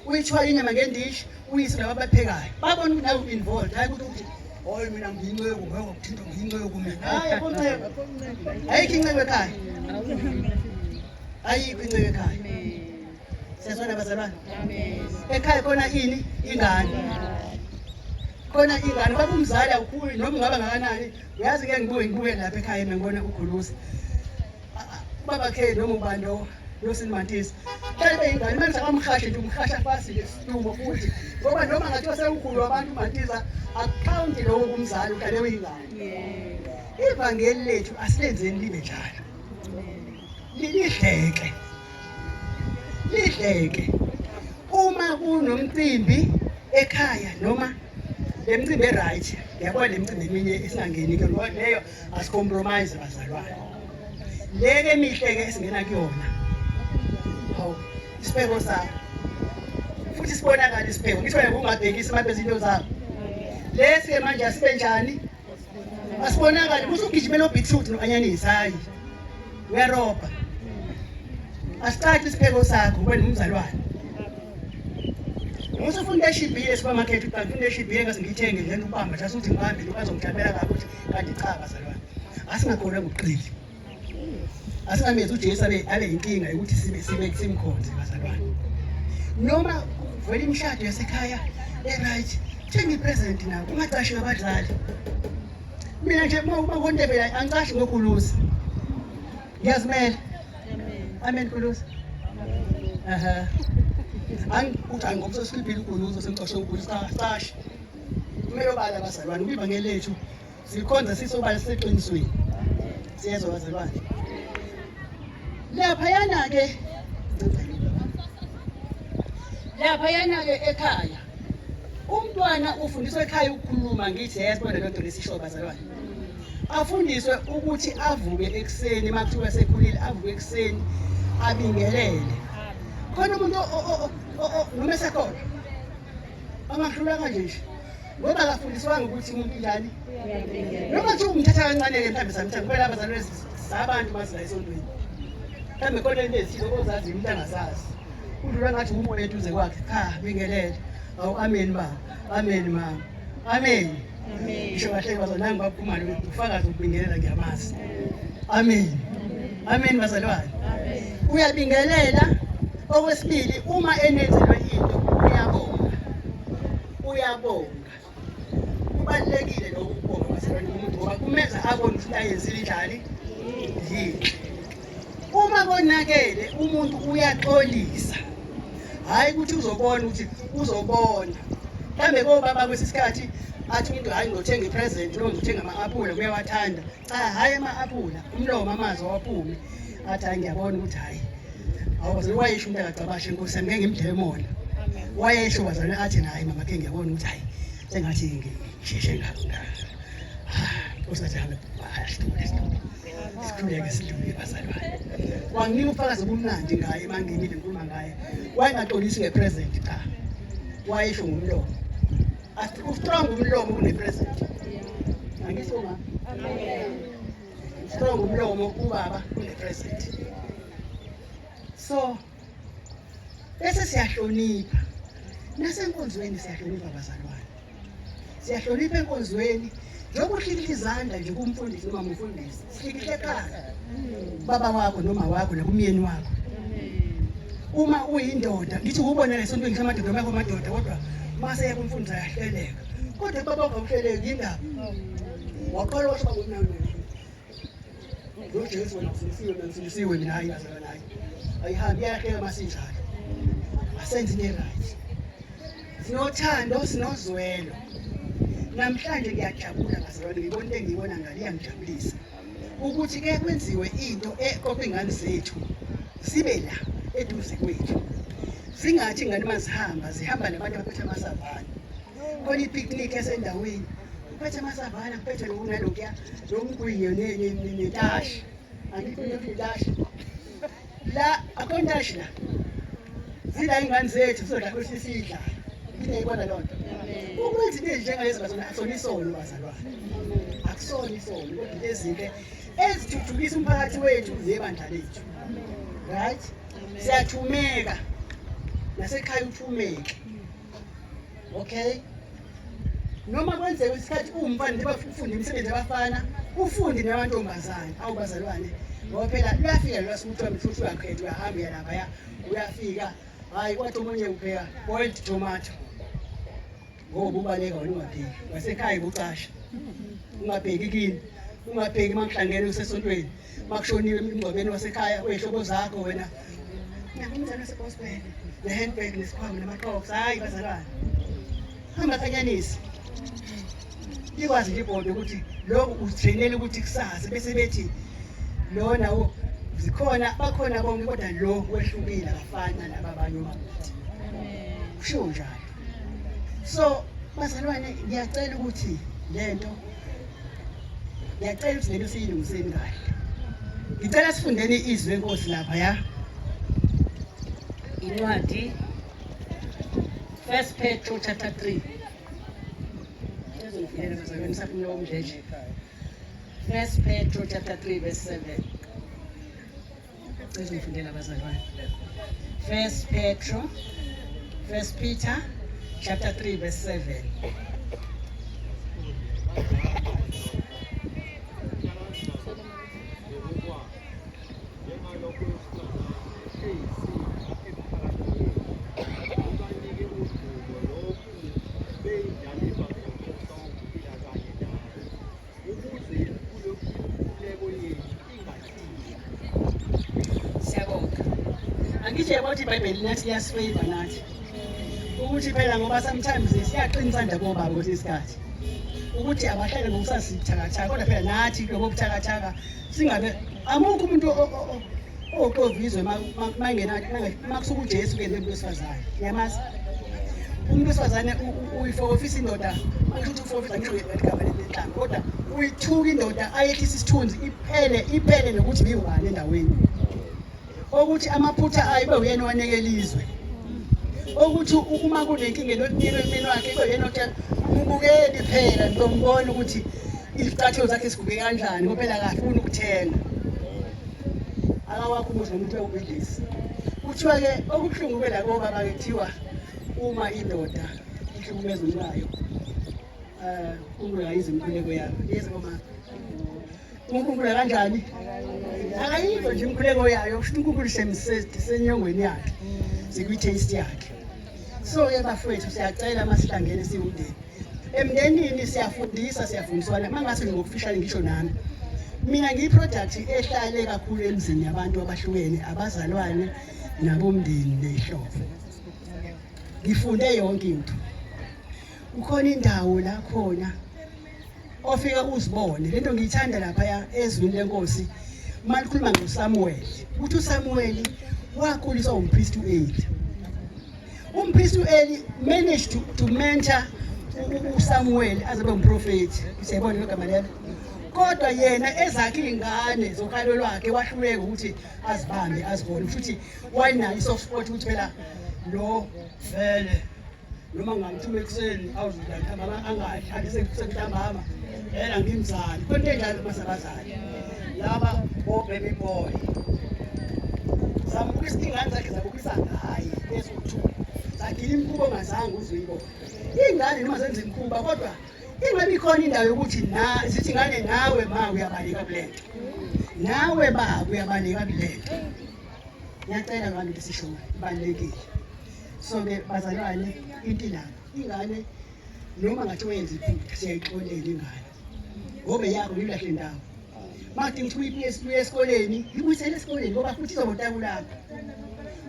uyithwala inyama ngendishi uyise laba abaphekayo babona ukuthi nawe involved hayi ukuthi ukuthi hoyi mina ngiyinceku ngeke ngithinta ngiyinceku mina hayi akho nceku ayikho inceku ekhaya ayikho inceku ekhaya siyazwana bazalwane ekhaya khona ini ingane khona ingane baba umzali awukhuli noma ungaba ngakanani uyazi ke ngibuye ngibuye lapha ekhaya mina ngibona uGuluza ubaba khe noma ubani lo nosinimantisa hlale beyingane manje akamhashe nje umhasha fasi nje sidumo futhi ngoba noma ngathiwa sewukhulu wabantu umantiza akukhawunti lowo kumzali uhlale uyingane ivangeli lethu asilenzeni libe njalo lidleke lidleke uma kunomcimbi ekhaya noma le mcimbi e-right ngiyabona le mcimbi eminye esingangeni ke ngoba leyo asicompromise bazalwane le ke emihle ke esingena kuyona hawu isibeko sakho futhi sibonakala isibeko ngisho wena ungabhekisi manje izinto zakho lesi ke manje asibe njani asibonakali usugijimela obeetroot no-anyanisi hayi uyarobha asicaci isipheko sakho ube nomzalwane Musa ufuna into eshibhile esupermarket uthi ngifuna into eshibhile ngase ngiyithenge nje ukubamba nje asuthi ngibambe lo bazongijabela kabi ukuthi kanti cha bazalwane asingakholwa ngokuqili asingamenzi uJesu abe abe inkinga yokuthi sibe sibe simkhonze bazalwane noma kuvela imishado yasekhaya e-right thenga i-present nawo ungacashi ngabadlali mina nje uma uma kontebela angicashi ngokuluza ngiyazimela amen kuluza aha uthi hayi ngoba sesikhipile uguluza sengicashe uguluza cashi kumele obala abazalwane ubibangeli lethu Sikhonza sisobala siseqinisweni. Siyezwa bazalwane. Laphayana ke laphayana ke ekhaya umntwana ufundiswa ekhaya ukukhuluma ngithi yayasibona lento lesisho bazalwane afundiswe ukuthi avuke ekuseni uma kuthiwa sekhulile avuke ekuseni abingelele khona umuntu noma esekhona Angahlula kanje nje. Ngoba akafundiswanga ukuthi umuntu njani. Noma nje umthatha kancane-ke mhlawumbe samthatha ngoba laba bazalwane sabantu masila esontweni. Mhlawumbe khona into ezithile ozazi umuntu angazazi. Udlula ngathi umoya eduze kwakhe. Cha, bingelele. Awu amen baba. Amen mama. Amen. Ngisho kahle bazalwane nangu baphumane ufakazi ukubingelela ngiyamazi. Amen. Amen bazalwane. Uyabingelela okwesibili uma enenzelwe into uyabonga. Uyabonga. Kubalulekile lokhu ukubonga bazalwane kumuntu ngoba kumenza abone ukuthi ayenzile njani yinhle. Uma konakele umuntu uyaxolisa. Hayi ukuthi uzobona ukuthi uzobona. Mhlambe kobaba kwesisikhathi athi umuntu hayi ngizothenga ipresent noma ngizothenga ama-apula kuyawathanda. Cha hayi ama-apula umlomo amazwi awaphume. Athi hayi ngiyabona ukuthi hayi awubazalwane wayesho umuntu akacabashe inkosi yami ngeke ngimdlele mona. Wayesho bazalwane athi hayi mama ke ngiyabona ukuthi hayi sengathi ngisheshe nga usathi hambe sidlule sidlule sikhuleke sidlule bazalwane wanginika ubufakazi obumnandi ngaye mangimile ngikhuluma ngaye wayengaxolisi ngepresent cha wayesho ngomlomo ustrong umlomo kunepresent angithi uma strong umlomo ubaba kunepresent so bese siyahlonipha nasenkonzweni siyahlonipha bazalwane siyahlonipha enkonzweni njengoba uhlikihla izandla nje kumfundisi noma umfundisi sihlikihle ekhaya baba wakho noma wakho nakumyeni wakho uma uyindoda ngithi ukubona lesontweni ngisho amadoda makho amadoda kodwa mase yakumfundisi ayahleleka kodwa baba wakho awuhleleki yindaba waqala washo bangumnawulo NoJesu wena usindisiwe mina ngisindisiwe mina hayi bazalwane hayi. Ayihambi iyahleka masinjalo. Asenze into right. Sinothando sinozwelo. Namhlanje ngiyajabula bazalwane ngibona into engiyibona ngale iyangijabulisa. Ukuthi ke kwenziwe into eqoqa ingane zethu zibe la eduze kwethu. Singathi ingane mazihamba zihamba nabantu abaphethe amasavana. Khona ipicnic esendaweni kuphethe amasavana kuphethe lokhu nalokuya nomgwinyo netashi angikho netashi la akho ntashi la zila ingane zethu zizodla kwesinye isidlayo ngiyayibona loo nto ukwenza into ezinjengalezi bazalwane akusona isono bazalwane akusona isono kodwa into ezinhle ezithuthukisa umphakathi wethu nebandla lethu right siyathumeka nasekhaya uthumeke okay noma kwenzeka isikhathi uwumfana nje ufunde imisebenzi yabafana ufunde namantombazane awu bazalwane ngoba phela luyafika lwasuku kuthiwa futhi uyakhetha uyahamba uya laphaya uyafika hhayi kwathi omunye upheka boiled tomato ngoba ubaleka wena ungabheki wasekhaya ubucasha ungabheki kini ungabheki uma kuhlangene usesontweni uma kushoniwe emngcwabeni wasekhaya wey'hlobo zakho wena nakumzane wasegospel ne-handbag nesikhwama namaqoks hhayi bazalwane hamba kanyanisi ikwazi nje ibhodi ukuthi lokhu utrainele ukuthi kusasa bese bethi lona zikhona bakhona bonke kodwa lo wehlukile akafani nalaba abanye omakuthi kushiwo njalo so bazalwane ngiyacela ukuthi lento ngiyacela ukuthi lento siyilungiseni kahle ngicela sifundeni izwi lenkosi lapha ya incwadi First Petro chapter 3 ezongifundela bazalwane ngisaphumula komjeje First Petro chapter 3 verse 7 ezongifundela bazalwane First Petro First Peter chapter 3 verse 7 Siyabonga. Angithi yabo ukuthi iBhayibheli nathi liyasifavor nathi. Ukuthi phela ngoba sometimes siyaqina isandla kobaba kwesinye isikhathi. Ukuthi abahlale ngokusasithakathaka kodwa phela nathi lobo buthakathaka singabe amukho umuntu oxova izwe mangena makusuka uJesu ke umuntu wesifazane. Uyamazi? Umuntu wesifazane uyifokofisa indoda, angisho ukuthi ufokofisa ngisho ngegama lenhlamba kodwa uyithuka indoda ayehlisa isithunzi iphele iphele nokuthi ngiwubani endaweni. Okuthi amaphutha ayo ibe uyena owanekela izwe. Okuthi uma kunenkinga enokunikwe emini wakhe kube yena otshela mubukeni phela nizombona ukuthi izicathulo zakhe ziguge kanjani ngoba phela akafuni ukuthenga. Akawakho umuzi nomuntu uyawubhidliza. Kuthiwa-ke okubuhlungu ke la kobaba-ke kuthiwa uma indoda ihlukumeza umkayo um uNkulunkulu akayizi imikhuleko yayo. Yezi ngoma uNkulunkulu kanjani? Akayizwa nje imikhuleko yayo, kusho uNkulunkulu senyongweni yakhe, sikwi-taste yakhe. So-ke bafowethu siyacela uma sihlangene siwumndeni. Emndenini siyafundisa, siyafundiswana. Uma ngase ngokufishane ngisho nami, mina ngiyi-product ehlale kakhulu emzini yabantu abahlukene, abazalwane nabomndeni ney'hlobo. Ngifunde yonke into. Kukhona indawo la khona ofika uzibone lento ngiyithanda lapha ezwini lenkosi uma likhuluma ngoSamuel uthi uSamuel wakhuliswa umpristi uEli. Umpristi uEli managed to mentor uSamuel aze abe umprofeti, siyabona lo gama lelo. Kodwa yena ezakhe izingane zokhalo lwakhe wahluleka ukuthi azibambe azibone, futhi wayenayo i-soft spot ukuthi phela lo vele noma ngamthuma ekuseni awuzudla ntambama angadli athi sekuntambama vele angimzali khona into enjalo uma sabazali laba bo-baby boy zamukisa iy'ngane zakhe zabukisa ngaye eziwu-two zagila imikhuba ongazange uze uyibone. Iy'ngane noma zenza imikhuba kodwa ingabe ikhona indawo yokuthi na zithi ngane nawe ma uyabaleka kule nto, nawe ba uyabaleka kule nto. Ngiyacela ngani ukuthi sisho ibalulekile. So-ke bazalwane, into ilapho ingane noma ngathi wenza iphutha siyayixolela ingane ngoba yakho ngilahle ndawo. Makudinga ukuthi uye esikoleni, ibuyisele esikoleni ngoba futhi izobotakulapho.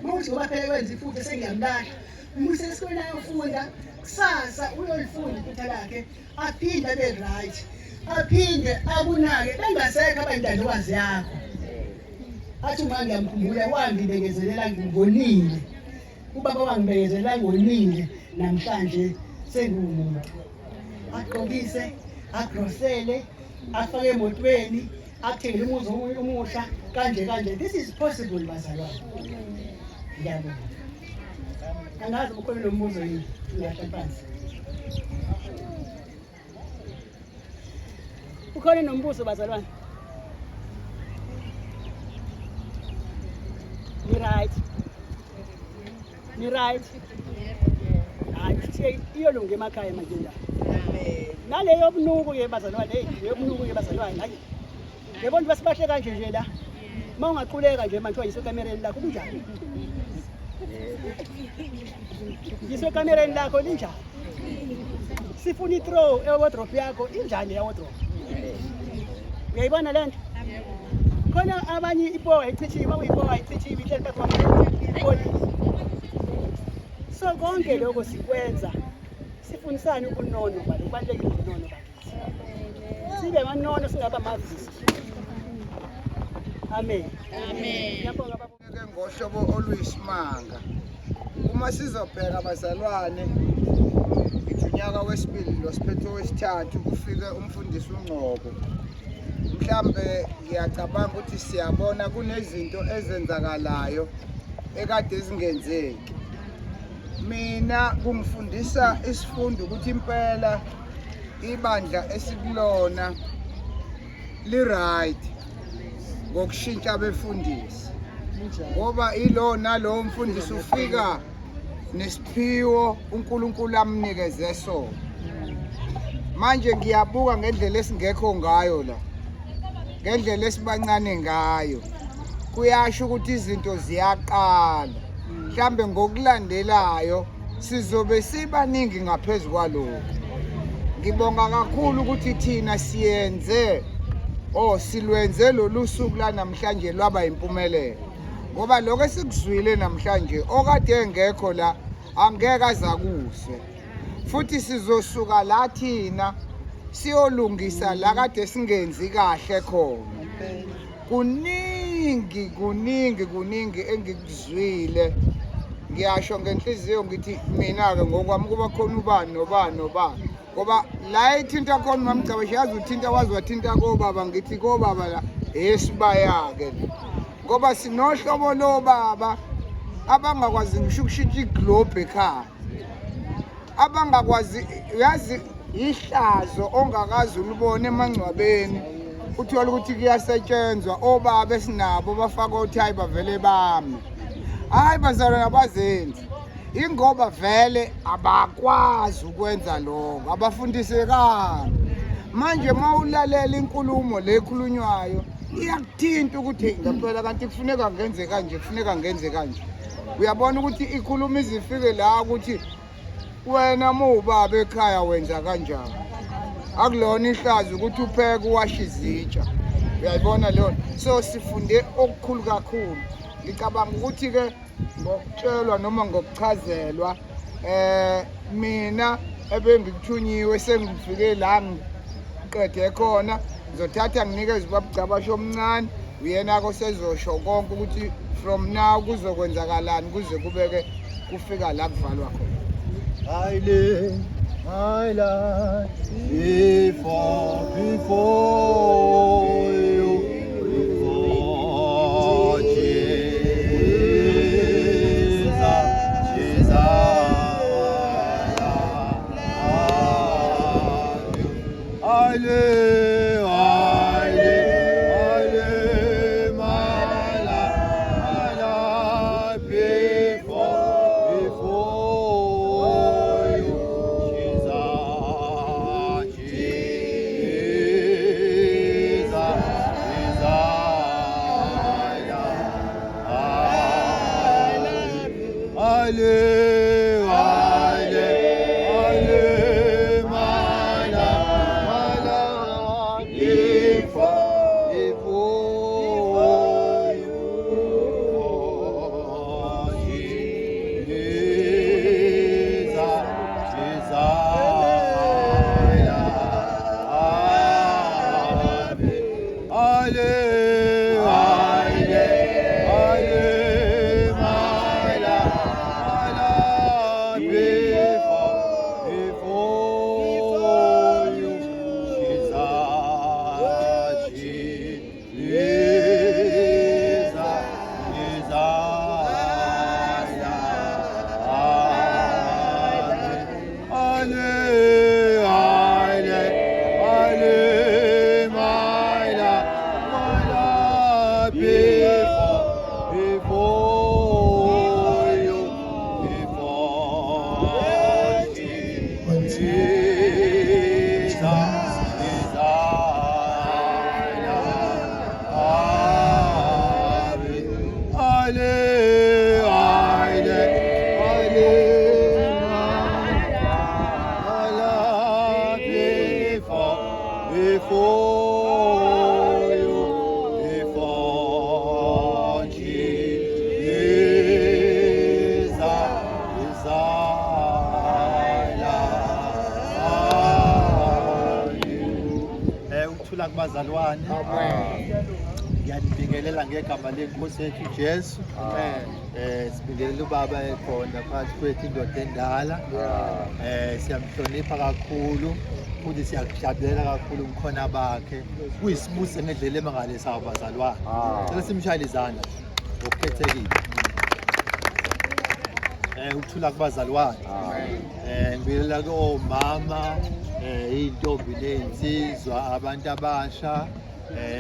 Uma uthi ngoba phela wenza iphutha sengiyamlahla, mbuyisele esikoleni ayofunda, kusasa uyolifunda iphutha lakhe aphinde abe right, aphinde akunake bengasekho abayintandokazi yakho. Athi uma ngiyamkhumbula wangibekezelela ngonile, ubaba wangibekezelela ngonile, namhlanje sengiwumuntu. Agqokise, agrosele, afake emotweni, akuthengele umuzi omusha kanje kanje. This is possible bazalwane. Ngiyabonga. Angazi ukhona nombuzo yini? Ngiyahla phansi. Ukhona nombuzo bazalwane? Ni right? Ni right? Hayi, kushiye iyolunga emakhaya manje la. Naleyo bunuku ke bazalwane, hey, leyo bunuku ke bazalwane, hayi. Yebo nje basibahle kanje nje la. Uma ungaquleka nje manje wayiswe ekamereni lakho kunjani? Yiswe ekamereni lakho linjani? Sifuna i-throw e-wardrobe yakho injani le wardrobe? Uyayibona le nto? Khona abanye ipowa ichithiwe, kwakuyipowa ichithiwe ihleli phezu. So konke lokho sikwenza sifundisane ubunono balo, kubalulekile ubunono bakithi. Sibe amanono singaba amavisi. Amen. Amen. Ngiyabonga baba. Ke ngohlobo oluyisimanga. Uma sizobheka bazalwane, ngithi unyaka wesibili lo siphethe wesithathu kufike umfundisi uNgcobo. Mhlambe ngiyacabanga ukuthi siyabona kunezinto ezenzakalayo ekade zingenzeki. Mina kungifundisa isifundo ukuthi impela ibandla esikulona li-right ngokushintsha abefundisi, ngoba ilo nalowo mfundisi ufika nesiphiwo uNkulunkulu amnikeze sona. Manje ngiyabuka ngendlela esingekho ngayo la, ngendlela esibancane ngayo, kuyasho ukuthi izinto ziyaqala. Mhlambe ngokulandelayo sizobe sibaningi ngaphezu kwalokhu. Ngibonga kakhulu ukuthi thina siyenze oh silwenze lolu suku la namhlanje lwaba impumelelo, ngoba lokho esikuzwile namhlanje okade engekho la angeke azakuzwe, futhi sizosuka la thina siyolungisa la kade singenzi kahle khona. Kuningi kuningi kuningi engikuzwile, ngiyasho ngenhliziyo ngithi mina-ke ngokwami kuba khona ubani nobani nobani, ngoba la ethinta khona uMamgcabashe yazi uthinta waze wathinta kobaba, ngithi kobaba la esibaya-ke ngoba sinohlobo lobaba Abangakwazi ngisho ukushintsha iglobe ekhaya. Abangakwazi, uyazi, ihlazo ongakaze ulibone emangcwabeni, uthole ukuthi kuyasetshenzwa, obaba esinabo bafaka othayi bavele bame. Hhayi bazalwane, abazenzi, ingoba vele abakwazi ukwenza lokho, abafundisekanga. Manje uma ulalela inkulumo le ekhulunywayo iyakuthinta ukuthi ngempela kanti kufuneka ngenze kanje, kufuneka ngenze kanje. Uyabona ukuthi ikhuluma izifike la ukuthi wena muwubaba ekhaya wenza kanjani. Akulona ihlazo ukuthi upheke uwashe izitsha, uyayibona leyo. So sifunde okukhulu kakhulu. Ngicabanga ukuthi-ke ngokutshelwa noma ngokuchazelwa, mina ebengikuthunyiwe sengifike la ngiqede khona, ngizothatha nginikeze ubaba uGcabashe omncane, uyena-ke osezosho konke ukuthi from now kuzokwenzakalani kuze kubeke kufika la kuvalwa khona. I lay my life before you, before Jesus, Jesus. I lay, I lay, I lay my life, my life before you, Jesus, Jesus, Jesus. I lay, I lay, I lay my life, my life before you, Jesus, Jesus. I lay, I lay, I lay my life, my life before you, Jesus, Jesus, Jesus. I lay, I lay, I lay my life, my life before you, before Jesus, Jesus. I lay, I lay, I lay my life before you, before Jesus, Jesus. Ukuthula kubazalwane. Ngiyanibingelela ngegama lenkosi yethu Jesu. Sibingelela ubaba ekhona phakathi kwethu, indoda endala. Siyamhlonipha kakhulu futhi siyakujabulela kakhulu ubukhona bakhe. Kuyisibusiso ngendlela emangalisayo bazalwane. Cela simshayele izandla ngokukhethekile. Ukuthula kubazalwane. Ngibingelela komama, iy'ntombi ney'nsizwa, abantu abasha,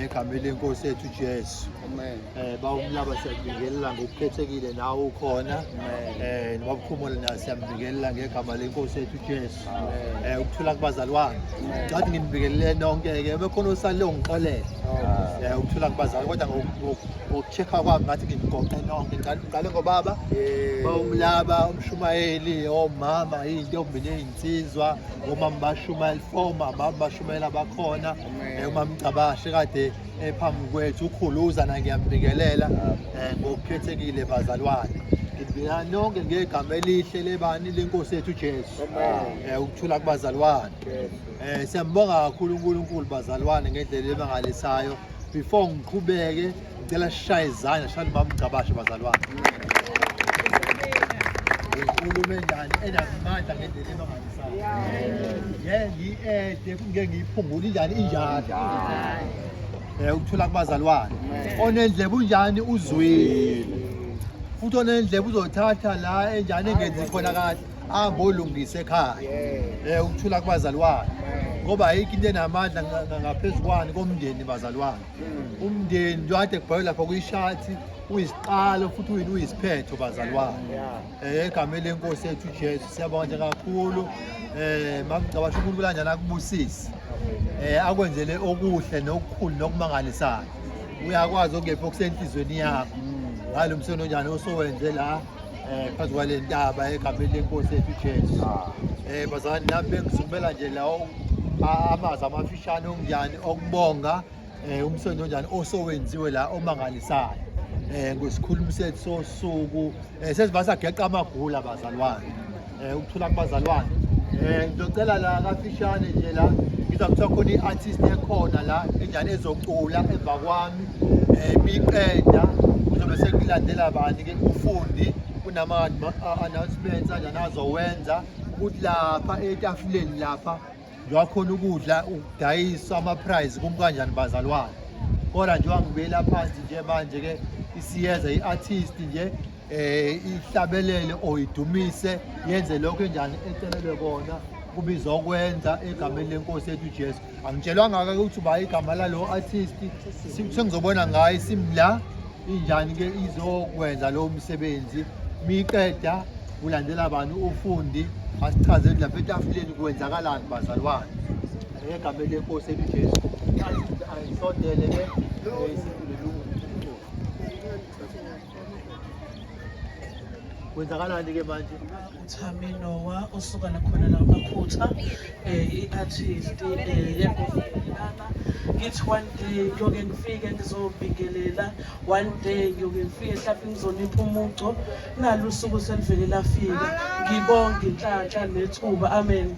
egameni lenkosi yethu Jesu. Amen. Bawumlaba siyakubingelela ngokukhethekile nawe ukhona. Nobaba naye siyambingelela ngegama lenkosi yethu Jesu. Ukuthula kubazalwane. Ngathi nginibingelele nonke ke, bekhona osalile ongixolele. Ukuthula kubazalwane, kodwa ngokucheck-a kwami ngathi nginigoqe nonke. Ngiqale ngobaba, bawumlaba, umshumayeli, omama, iy'ntombi ney'nsizwa, omama bashumayela, omama bashumayela bakhona, umama Mcabashe kade ephambi kwethu, ukhuluza na ngiyambingelela ngokukhethekile bazalwane. Ngibingelela nonke ngegama elihle lebani lenkosi yethu Jesu. Ukuthula kubazalwane. Siyambonga kakhulu uNkulunkulu bazalwane ngendlela emangalisayo. Before ngiqhubeke, ngicela sishaye izandla, shaya umama Mcabashe bazalwane. Inkulumo enjani enamandla ngendlela emangalisayo. Ngeke ngiyi-ede, kungeke ngiyiphungule, injani injalo. Ukuthula kubazalwane. Onendlebe unjani uzwile. Futhi onendlebe uzothatha la enjani engenzi khona kahle ahambe olungise ekhaya. Eh ukuthula kubazalwane. Ngoba ayikho into enamandla ngaphezu kwani komndeni bazalwane. Umndeni nje kade kubhalwe lapha kwishathi uyisiqalo futhi uyini uyisiphetho bazalwane. Eh egameni lenkosi yethu uJesu siyabonga nje kakhulu. Eh mamgcabasha uNkulunkulu kanjani akubusise. Eh akwenzele okuhle nokukhulu nokumangalisayo. Uyakwazi okungephi okusenhlizweni yakho. Ngalo msebenzi onjani osowenze la eh phezu kwale ntaba egameni lenkosi yethu uJesu. Eh bazalwane nami bengisukumela nje la amazwi amafishane okunjani okubonga eh umsebenzi onjani osowenziwe la omangalisayo. Eh ngosikhulumi sethu sosuku eh sesiba sageqa amagula bazalwane. Eh ukuthula kubazalwane. Eh ngizocela la kafishane nje la ngizwa kuthiwa khona i-artist ekhona la enjani ezocula emva kwami eh miqeda kuzobe sekulandela bani ke ufundi kunama announcements anjani azowenza ukuthi lapha etafuleni lapha njengoba khona ukudla ukudayiswa ama-prize kumi kanjani bazalwane kodwa njengoba ngibuyela phansi nje manje ke isiyeza i-artist nje eh ihlabelele or idumise yenze lokho enjani ecelelwe kona kubizokwenza egameni lenkosi yethu uJesu angitshelwanga ke ukuthi uba igama lalo artist sengizobona ngayo simla injani ke izokwenza lo msebenzi miqeda kulandela bani ufundi asichazele lapha etafuleni kwenzakalani bazalwane egameni lenkosi yethu uJesu ayisondele ke eh, Kwenzakalani ke manje? uThami Noah osuka nakhona la Makhutha eh i-artist eh yegospel ngithi one day ngiyoke ngifike ngizobingelela one day ngiyoke ngifike mhlawumbe ngizonipha umuco nalo usuku selivele lafika ngibonge inhlanhla nethuba amen.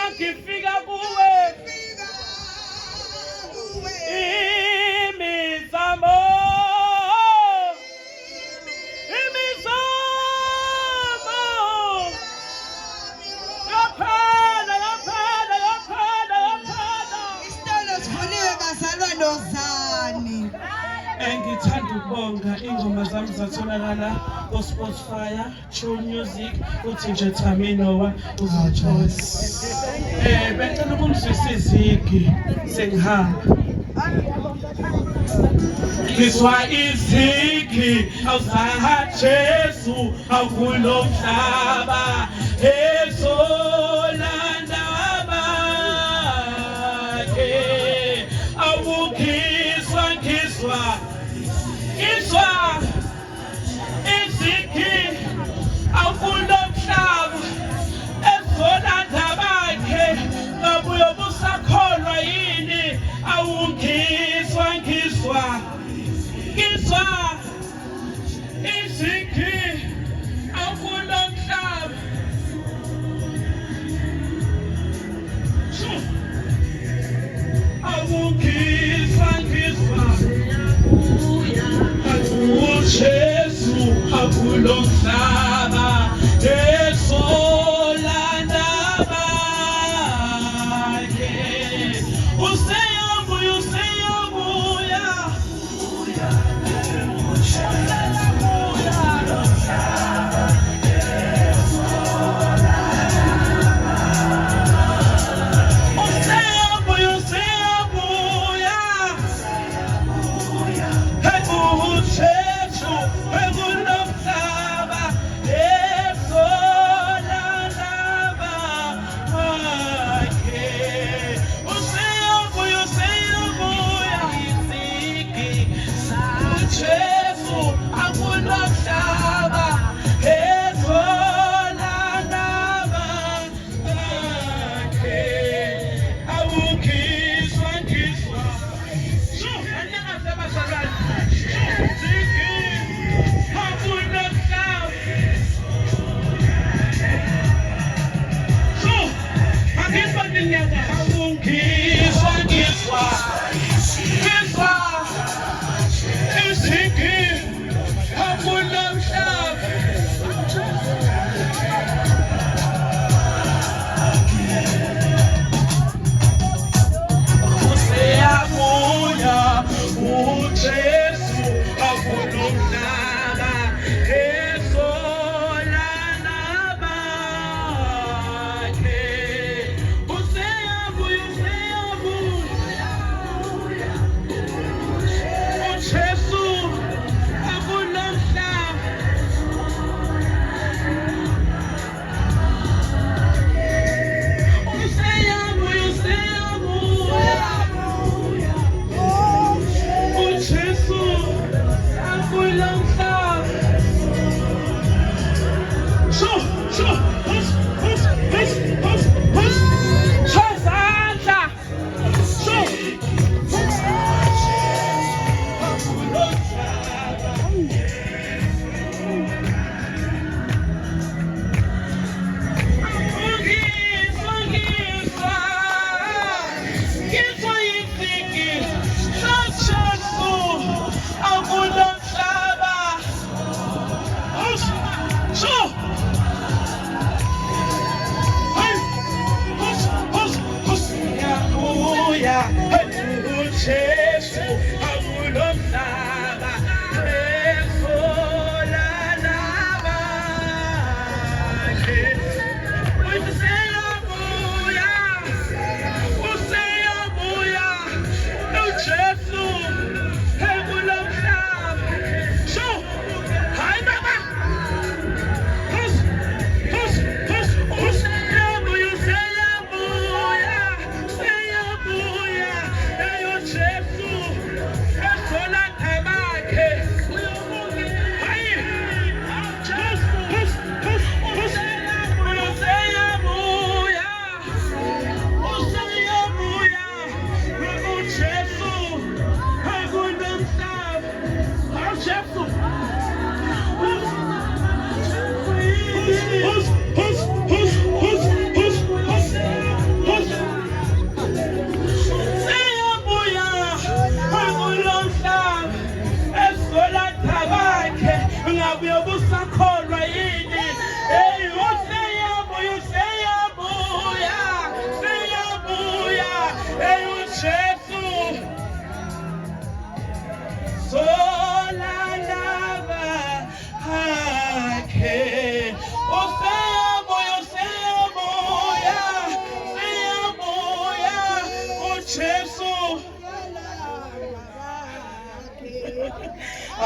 Uma ngifika kuwe imizamo imizamo yaphela yaphela yaphela yaphela. Isitolo sivuliwe bazalwa nozani. Ngithanda ukubonga ingoma zami zatholakala ko-Spotify, True Music, uthi nje Thami Noah uzothola. Bengicela ukumzwisa izigi sengihamba. Ngizwa izigi awuzaha Jesu awukulo mhlaba ezolanda abakhe awukhiswa ngizwa ngizwa izigi awukulo mhlaba ezolanda abakhe ngabe uyobusakholwa yini awungizwa ngizwa ngizwa izigi awukulo mhlaba. Awungizwa ngizwa uJesu akulo mhlaba esolanda bakhe useyabuya useyabuya useyabuya useyabuya uJesu ekunomhlaba esolanda bakhe useyabuya useyabuya izigi uJesu akunomhlaba esolanda bakhe awungizwa ngizwa. Shu, anikaze bazalwane. Shu, zigi, akunomhlaba. Shu, angizwa ninyaka. Awungizwa ngizwa ngizwa izigi akunomhlaba. Useyabuya uJesu akunomhlaba esolana bakhe useyabuya useyabuya uJesu akunomhlaba useyabuya useyabuya uJesu akunomhlaba. Shu, shu, push, push, push, push, push. Shazandla. Shu. Ngizwa, ngizwa. Ngizwa izigi zaJesu akunomhlaba. Push, shu. Hey, push, push, push. Uyabuya, hey, uJesu akunomhlaba esolana bakhe. Useyabuya, useyabuya, uJesu ekulomhlaba. Shu, hayi baba. Push, push, push, push. Useyabuya, useyabuya, useyabuya, eyo Jesu.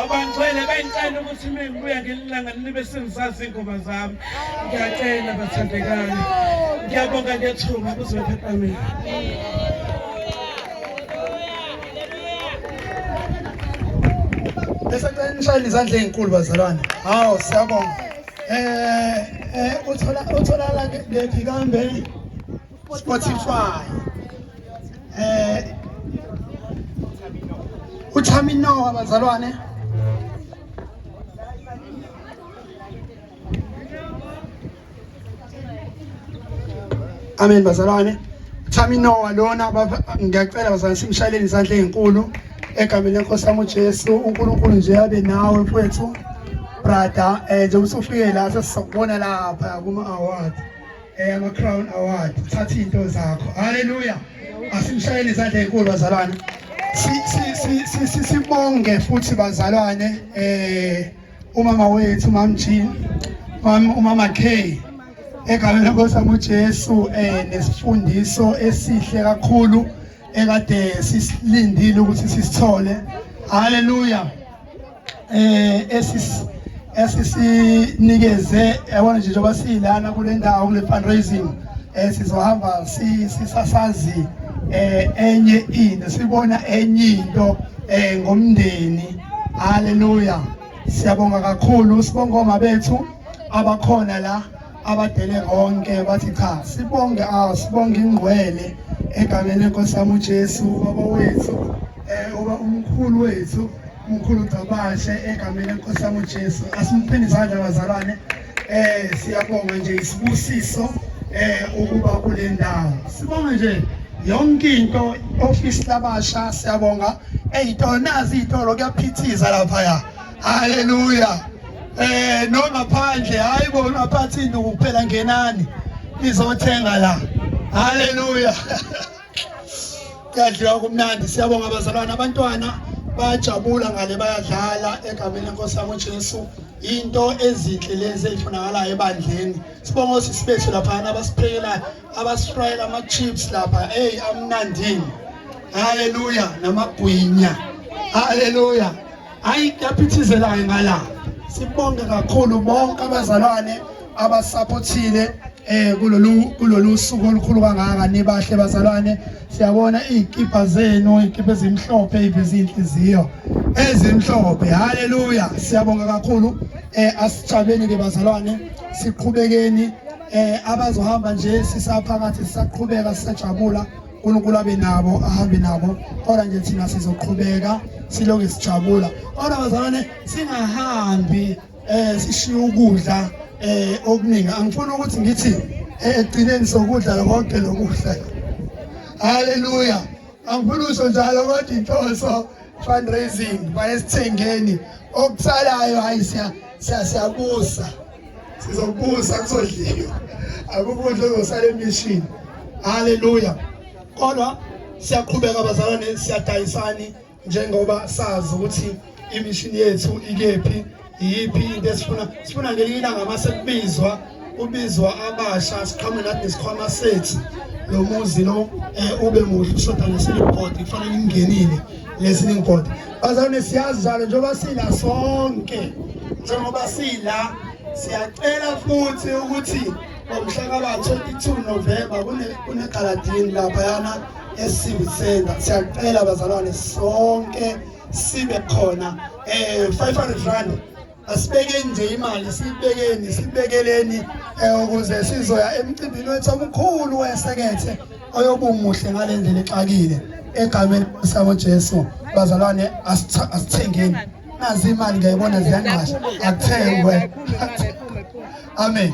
Abangcwele bengicela ukuthi uma ngibuya ngelinye ilanga nibe senizazi iy'ngoma zami. Ngiyacela bathandekayo. Ngiyabonga ngethuba kuze kube amen. Bese cela nishayele izandla ezinkulu bazalwane. Hawu siyabonga. Eh eh uthola utholala kephi kambe? Spotify. Eh uThaminoa bazalwane. Amen bazalwane. Thaminoa lona ngiyacela bazalwane simshayeleni izandla ezinkulu egameni lenkosi yami uJesu uNkulunkulu nje abe nawe mfowethu brother eh njengoba usufike la sesizokubona lapha kuma award eh ama crown award thatha izinto zakho haleluya asimshayele izandla ezinkulu bazalwane si si si si sibonge futhi bazalwane eh umama wethu mam Jean umama K egameni lenkosi yami uJesu eh nesifundiso esihle kakhulu ekade sisilindile ukuthi sisithole haleluya eh esis esisinikeze yabona nje njengoba silana kule ndawo kule fundraising eh sizohamba sisasazi eh enye into sibona enye into eh ngomndeni haleluya siyabonga kakhulu sibonga oma bethu abakhona la abadele konke bathi cha sibonge ah sibonge ingqwele egameni lenkosi yami uJesu ubaba wethu eh uba umkhulu wethu umkhulu Gcabashe egameni lenkosi yami uJesu asimpheni izandla bazalwane eh siyabonga nje isibusiso eh ukuba kule ndawo sibonge nje yonke into office labasha siyabonga eyitolo nazi itolo kuyaphithiza lapha ya haleluya eh nongaphandle hayi bo ungaphathi induku kuphela ngenani nizothenga la haleluya kuyadliwa kumnandi siyabonga abazalwane abantwana bayajabula ngale bayadlala egameni lenkosi yami uJesu into ezinhle lezi ezifunakalayo ebandleni sibonga osisi bethu laphana abasiphekelayo abasifrayela ama-chips lapha eyi amnandini haleluya namagwinya haleluya hayi kuyaphithizelayo ngala sibonge kakhulu bonke abazalwane abasaphothile eh kulolu kulolu suku olukhulu kangaka nibahle bazalwane siyabona izikipa zenu izikipa ezimhlophe iveza inhliziyo ezimhlophe haleluya siyabonga kakhulu eh asijabuleni ke bazalwane siqhubekeni eh abazohamba nje sisaphakathi sisaqhubeka sisajabula uNkulunkulu abe nabo ahambe nabo kodwa nje thina sizoqhubeka siloke sijabula kodwa bazalwane singahambi eh sishiye ukudla eh okuningi angifuni ukuthi ngithi eh, ekugcineni sokudla konke lokudla haleluya angifuni usho njalo kodwa inhloso fundraising bayesithengeni okusalayo hayi siya siyabusa sizobusa kuzodliwa akukho ukudla okuzosala emishini haleluya kodwa siyaqhubeka bazalwane siyadayisani njengoba sazi ukuthi imishini yethu ikephi iyiphi into esifuna sifuna ngelinye ilanga mase kubizwa kubizwa abasha siqhamuke nathi nesikhwama sethu lo muzi lo eh, ube muhle ushoda nge-ceiling board kufanele ingenile le-ceiling board bazalwane siyazi njalo njengoba sila sonke njengoba sila siyacela futhi ukuthi ngomhla kaba-22 November kunegaladini laphayana e-Civic Center siyacela bazalwane sonke sibe khona eh 500 rand asibekeni nje imali sibekeni sibekeleni eh, ukuze sizoya emcimbini wethu omkhulu wesekethe oyobumuhle ngale ndlela exakile egameni sabo Jesu bazalwane asithengeni nazi imali ngiyayibona ziyanqasha akuthengwe amen.